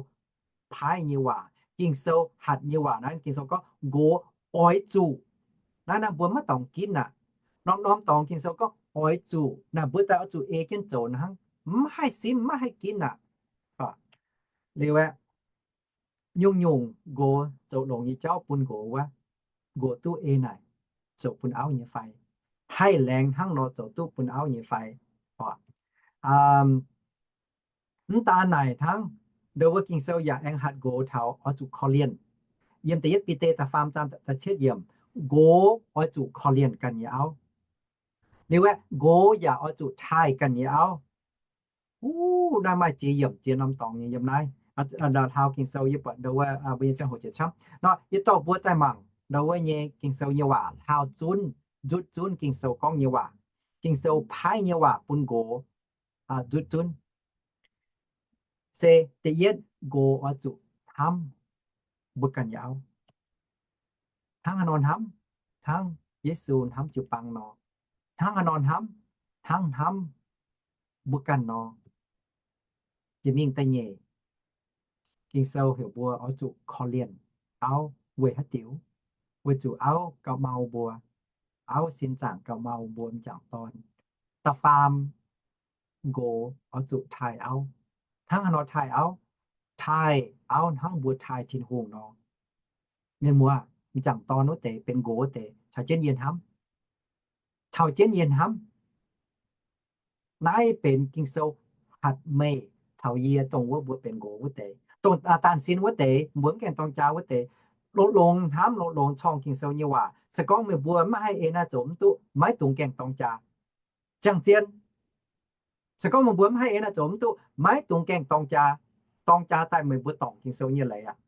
paaiv nyei waac, Ging-Sou hatc nyei waac naaiv. Ging-Sou gorngv nqox oix zuqc. Naaiv naaiv mbuo maiv dorngx ginv aqv. Norm-norm dorngx Ging-Sou gorngv oix zuqc naaic, mbuo daaih oix zuqc ei jienv zoux hnangv. Mv haih simv, maiv haih ginv aqv. Liuz aeqv, nyungc-nyungc nqox zoux longx nyei jauv bun nqox wuov, nqox duqv ei naaic zoux bun auv nyei fai? Haih laengz hnangv nor zoux duqv bun auv nyei fai? Mv daan naaic hnangv, ndau wuov Ging-Sou yaac aengx hatc nqox taux oix zuqc korv-lienh. Yiem da'yietv Bide da'faam zaang da'cietv yiemc, nqox oix zuqc korv-lienh ganh nyei auv. Liuz aeqv, nqox yaac oix zuqc taaih ganh nyei auv. Uv, naaiv maaih ziex yiemc ziex norm dorngx nyei yiem naaiv. Hlauv Ging-Sou yie buatc ndau wuov mbuo nyei ziangh hoc jiex camv nor, yie dorh mbuo daaih mangc ndau wuov nyei Ging-Sou nyei waac hlauv zunv, nzutv zunv Ging-Sou gorngv nyei waac. Ging-Sou paaiv nyei waac bun nqox nzutv zunv. Se da'yietv, nqox oix zuqc hnamv mbuo ganh nyei auv. Hnangv haaix nor hnamv? Hnangv Yesu hnamv jiu-baang nor. Hnangv haaix nor hnamv? Hnangv hnamv mbuo ganh nor. Jiex mingh da'nyeic, Ging-Sou heuc mbuo oix zuqc korv-lienh auv weic haaix diuc? Weic zuqc auv gauh mau mbuo. Auv sin zaangc gauh mau mbuo m'jangc dorn. Da'faam, nqox oix zuqc taaih auv. Hnangv haaix nor taaih auv? Taaih auv hnangv mbuo taaih Tin-Hungh nor. Mienh muoz, m'jangc dorn wuov deix benx nqox wuov deix caux jienv yie hnamv. Caux jienv yie hnamv. Naaiv benx Ging-Sou hatc meih caux yie dongh wuov mbuo benx nqox wuov deix, dongh daanh sin wuov deix, mbuo mv gaengh dorng jaa wuov deix, longx-longx hnamv, longx-longx corng Ging-Sou nyei waac. Se gorngv meih mbuo maiv haih ei naaiv zoux mv duqv, maiv dungx gaengh dorng jaa. Ziangh zien. Se gorngv meih mbuo mv haih ei naaiv zoux mv duqv, maiv dungx gaengh dorng jaa. Dorng jaa daaih meih mbuo dorngc Ging-Sou nyei leiz aqv.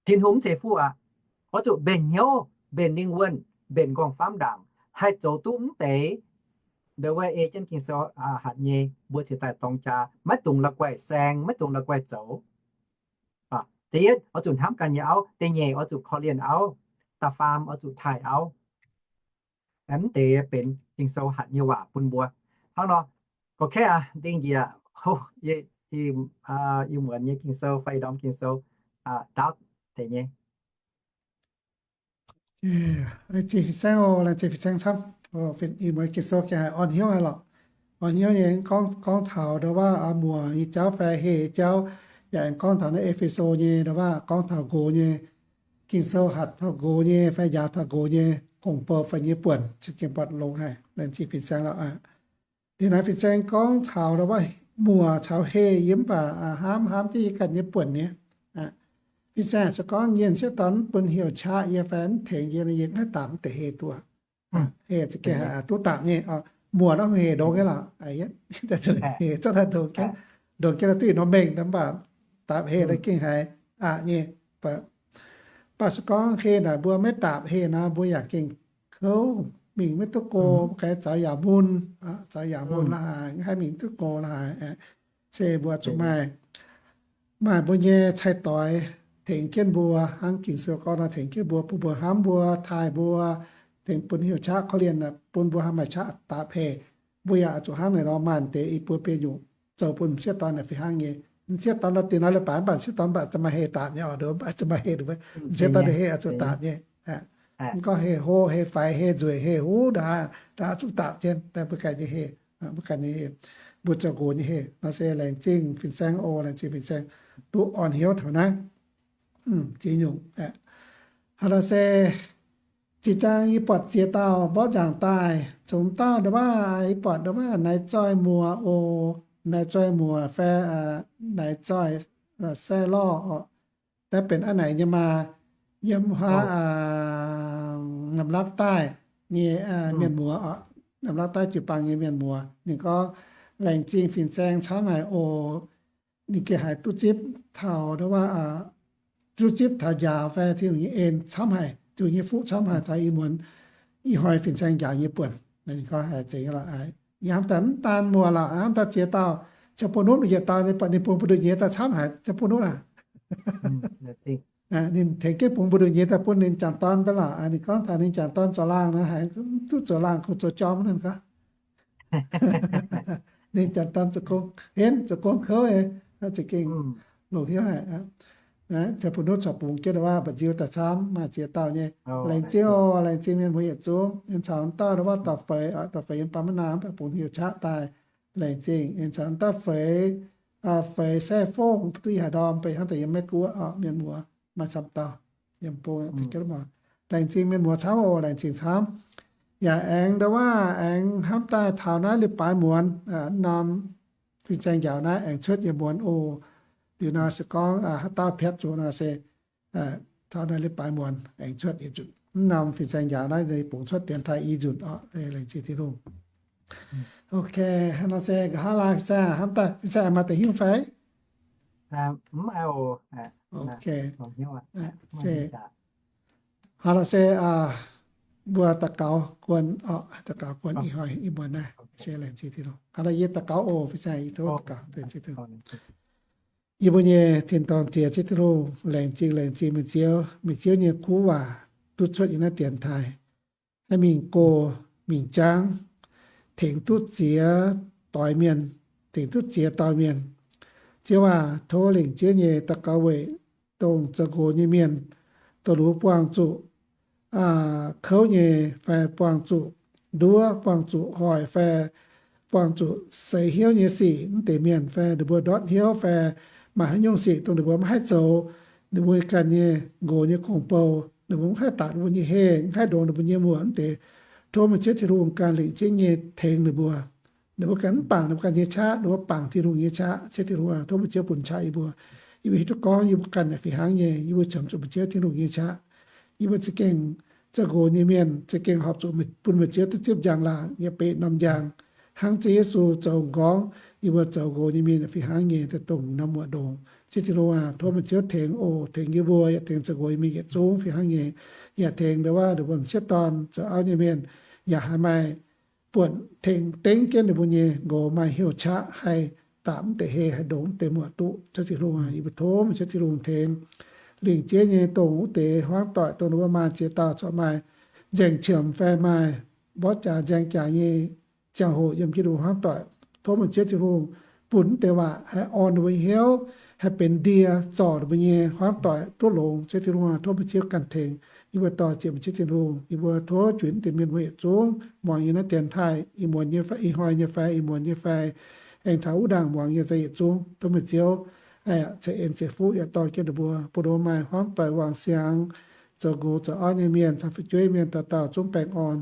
Tin-Hungh mv zeiz fuqv aqv. Oix zuqc mbenc hnyouv, mbenc lingh wuonh, mbenc nqorngv-famv ndaangc, haih zoux duqv mv deix. Ndongc wuov ei jienv Ging-Sou hatc nyei, mbuo cingx daaih dorng jaa, maiv dungx la'guaih saeng, maiv dungx la'guaih zoux. Da'yietv, oix zuqc hnamv ganh nyei auv. Da'nyeic, oix zuqc korv-lienh auv. Da'faam, oix zuqc taaih auv. Mv deix benx Ging-Sou hatc nyei waac bun mbuo. Hnangv nor, gorqv-kaeqv aac, dingh njiec, yie muonz nyei Ging-Sou fai ih ndorm Ging-Sou ndaauv deix nyei. Laengz zingh fin-saeng oc, laengz zingh fin-saeng camv. Ih muonz Ging-Sou gengh haiz orn hnyouv haic lorqc. Orn hnyouv nyei, gorngv taux ndo waac muoc nyei jauv fai heh jauv, yaac aengx gorngv taux naaiv E^fe^so nyei ndo waac gorngv taux nqox nyei. Ging-Sou hatc taux nqox nyei fai njaaux taux nqox nyei gong-bou fai nyei buonc, za'gengh buatc longx haic. Laengz zingh fin-saeng lorqc. Liuz naaiv fin-saeng gorngv taux ndo waac muoc caux heh yie mv baac hnamv hnamv jienv yie ganh nyei buonc nyei. Fin-saeng se gorngv yie m'sieqv dorn mv bun heuc qaqv yie fai mv tengx yie, yie mv haih daapc mv deix heh duqv. Heh za'gengh duqv daapc nyei. Muoc nor heh ndongx nyei lorqc. Heh zorqv daaih ndongx jienv, ndongx jienv duqv ih norm mengh, mv baac daapc heh daaih gengh haiz aqc nyei. Mv baac se gorngv heh naaic mbuo maiv daapc heh nor, mbuo yaac gengh kouv, mingh maiv duqv go, mv gaengh zaux yaac mun, zaux yaac mun la'haaix, mv haih mingh duqv go la'haaix. Se mbuo zuqc maaih, maaih mbuo nyei cai-doix tengx jienv mbuo, hnangv Ging-Sou gorngv nor, tengx jienv mbuo, bun mbuo hnamv mbuo, taaih mbuo, tengx bun heuc qaqv korv-lienh, bun mbuo haih maaih qaqv daapc heh. Mbuo yaac zuqc hnangv naaic nor, maaih deix i buo biei nyungc zoux bun m'sieqv dorn naaic fih hnangv nyei. M'sieqv dorn nor dingh nor leiz-baaix mv baac m'sieqv dorn mv baac zuqc maaih heh daapc nyei oc, ndo mv baac zuqc maaih heh, m'sieqv dorn nyei heh oix zuqc daapc nyei. Mv gorngv heh hlo, heh faix, heh nzueic, heh huv, ndo ndo zuqc daapc jienv daaih mbuo ganh nyei heh, mbuo ganh nyei heh, mbuo zoux nqox nyei heh. Nor se laengz zingh fin-saeng oc, laengz zingh fin-saeng duqv orn hnyouv taux naaiv. Ziex nyungc. Hnangv nor se zinh ziangx yie buatc ziex dauh mborqv nzaangc daaih, zungv dauh ndo waac yie buatc ndo waac Naix Zoih Muoz oc, Naix Zoih Muoz fai Naix Zoih Saeqv Lorh oc. Naaiv benx a'naaic nyei maa, yiem huaav Namlapv daaih nyei mienh muoz oc, Namlapv daaih jiu-baang nyei mienh muoz. Ninh gorngv, laengz zingh fin-saeng camv haic oc. Ninh gengh haiz duqv zipv taux ndo waac, duqv zipv taux njaaux fai Tin-Hungh nyei en camv haic, Tin-Hungh nyei fuqv camv haic taux ih muonz ih hnoi fin-saeng njaaux nyei buonc. Ninh gorngv haiz zeiz nyei lorqc. Hnamv daaih mv daan muoz lorqc, hnamv daaih ziex dauh, ziouc bun nutv yietc dauh, ninh bun mbu'ndongx nyei daaih camv haic, ziouc bun nutv aac. Ninh tengx jienv bungx mbu'ndongx nyei daaih bun ninh jangc dorn mv baac lorqc. Ninh gorngv taux ninh jangc dorn zoux laangh nor, haiz duqv zoux laangh kungx zoux jorm nor ninh gorngv. Ninh jangc dorn zoux gong, henv zoux gong kouv, za'gengh longc hnyouv haic. Ziouc bun nutv corc bungx jienv ndo waac mba'nziu daaih camv, maaih ziex dauh nyei. Laengz zingh oc, laengz zingh mienh muoz yietc zungv. Yiem caux dauh ndo waac dorh feix, dorh feix yiem Baav Maiv Naam, mv baac bungx heuc qaqv daaih. Laengz zingh. Yiem caux dauh feix, feix Saeqv Fongv, duqv ih haaix ndorm, beiv hnangv daaih yiem Meiv Guoqv oc, mienh muoz maaih camv dauh yiem bung. Laengz zingh mienh muoz camv oc, laengz zingh camv. Yaac aengx ndo waac aengx hnamv daaih taux naaiv leiz-baaix muonz, norm fin-saeng njaaux naaiv aengx cuotv yiem muonz oc. Liuz nor se gorngv haaix dauh piatv zuqc nor se taux naaiv leiz-baaix muonz aengx cuotv yiem nzunc. Mv norm fin-saeng njaaux naaiv bungx cuotv dienx taaih i nzunc oc. Laengz zingh Tin-Hungh. Ok, nor se nqa'haav laai fin-saeng hnamv daaih, fin-saeng maaih deix hnyouv fai? Hnangv nor se mbuo daux gaux guon oc, daux gaux guon ih hnoi ih muonz naaiv. Laengz zingh Tin-Hungh. Hnangv naaiv yie daux gaux oc, fin-saeng yie tov daux gaux. Yie mbuo nyei tin-dorngh Diex, Ziouv Tin-Hungh, laengz zingh, laengz zingh meih Ziouv, meih Ziouv nyei kuv waac duqv cuotv yiem naaiv dienx taaih, haih mingh go, mingh jangv, tengx duqv ziex doix mienh, tengx duqv ziex dauh mienh. Ziouv aac, tov lengc jeiv nyei daux gaux weic dongh zoux nqox nyei mienh, dongh luov buangh zuqc kouv nyei fai buangh zuqc nduov, buangh zuqc hoic fai buangh zuqc seix hnyouv nyei sic mv deix mienh, fai ninh mbuo ndortv hnyouv fai maaih haaix nyungc sic dongh ninh mbuo maiv haih zoux, ninh mbuo ganh nyei nqox nyei gong-bou, ninh mbuo mv haih daapc ninh mbuo nyei heh, mv haih ndongx ninh mbuo nyei muoc mv deix. Tov meih Ziouv Tin-Hungh ganh lengc jeiv nyei tengx ninh mbuo. Ninh mbuo ganh mv bangc ninh mbuo ganh nyei qaqv, ninh mbuo bangc Tin-Hungh nyei qaqv. Ziouv Tin-Hungh aac, tov meih Ziouv bun qaqv yie mbuo. Yie mbuo hiuv duqv gorngv yie mbuo ganh yaac fih hnangv nyei, yie mbuo qiemx zuqc meih Ziouv Tin-Hungh nyei qaqv. Yie mbuo za'gengh zoux nqox nyei mienh za'gengh horpc zuqc bun meih Ziouv duqv zipv njang-laangc yaac benx norm njang. Hnangv Ziouv Yesu zoux m'nqorngv, yie mbuo zoux nqox nyei mienh yaac fih hnangv nyei daaih dongh norm muoc ndongx. Ziouv Tin-Hungh aac, tov meih Ziouv tengx oc, tengx yie mbuo yaac tengx zoux nqox nyei mienh yietc zungv fih hnangv nyei, yaac tengx ndau wuov ninh mbuo m'sieqv dorn zoux auv nyei mienh yaac haih maaih buonc tengx dengv jienv ninh mbuo nyei nqox maaih hnyouv qaqv haih daapc mv deix heh, haih ndongx mv deix muoc duqv. Ziouv Tin-Hungh aac, yie mbuo tov meih Ziouv Tin-Hungh tengx lingc jeiv nyei dongh wuov deix hmuangv doic dongh ninh mbuo maaih ziex dauh corc maaih nzaeng qiemx fai maaih mborqv jaax nzaeng jaax nyei ziangh hoc yiem jienv ninh mbuo hmuangv doic. Tov meih Ziouv Tin-Hungh bun mv deix waac haih orn ninh mbuo nyei hnyouv, haih benx ndie zorc ninh mbuo nyei hmuangv doic duqv longx. Ziouv Tin-Hungh aac, tov meih Ziouv ganh tengx yie mbuo dor-ziec meih Ziouv Tin-Hungh. Yie mbuo tov juix mv deix mienh mbuo yietc zungv muangx yie naaiv dienx taaih, ih muonz nyei fai, ih hnoi nyei fai, ih muonz nyei fai, aengx taux wuov ndaangc muangx nyei zai yietc zungv. Tov meih Ziouv ceix en ceix fuqv yaac dorh jienv ninh mbuo, bun ninh mbuo maaih hmuangv doic wangc siangx, zoux nqox zoux auv nyei mienh caux fu'jueiv mienh dauh dauh zungv baengh orn,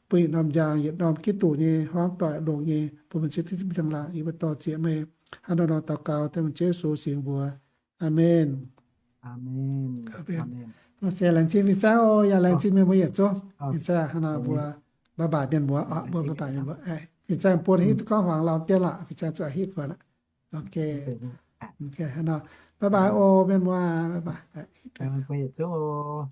bun yietc norm njang yietc norm Giduc nyei hmuangv doic longx nyei, bun meih Ziouv Tin-Hungh njang-laangc. Yie mbuo dor-ziec meih hnangv nor nor daux gaux dengv meih Ziouv Yesu singx mbuox. Aamen. Aamen. Nor se laengz zingh fin-saeng oc, yaac laengz zingh mienh mbuo yietc zungv. Fin-saeng hnangv nor mbuo bye bye mienh mbuo oc, mbuo bye bye mienh mbuo. Fin-saeng buo hitv duqv gorngv hmuangx lauh dien lorqc, fin-saeng zuqc hitv fuonx aqv. Ok. Ok, hnangv nor. Bye bye oc, mienh mbuo. Bye bye. Mbuo yietc zungv oc.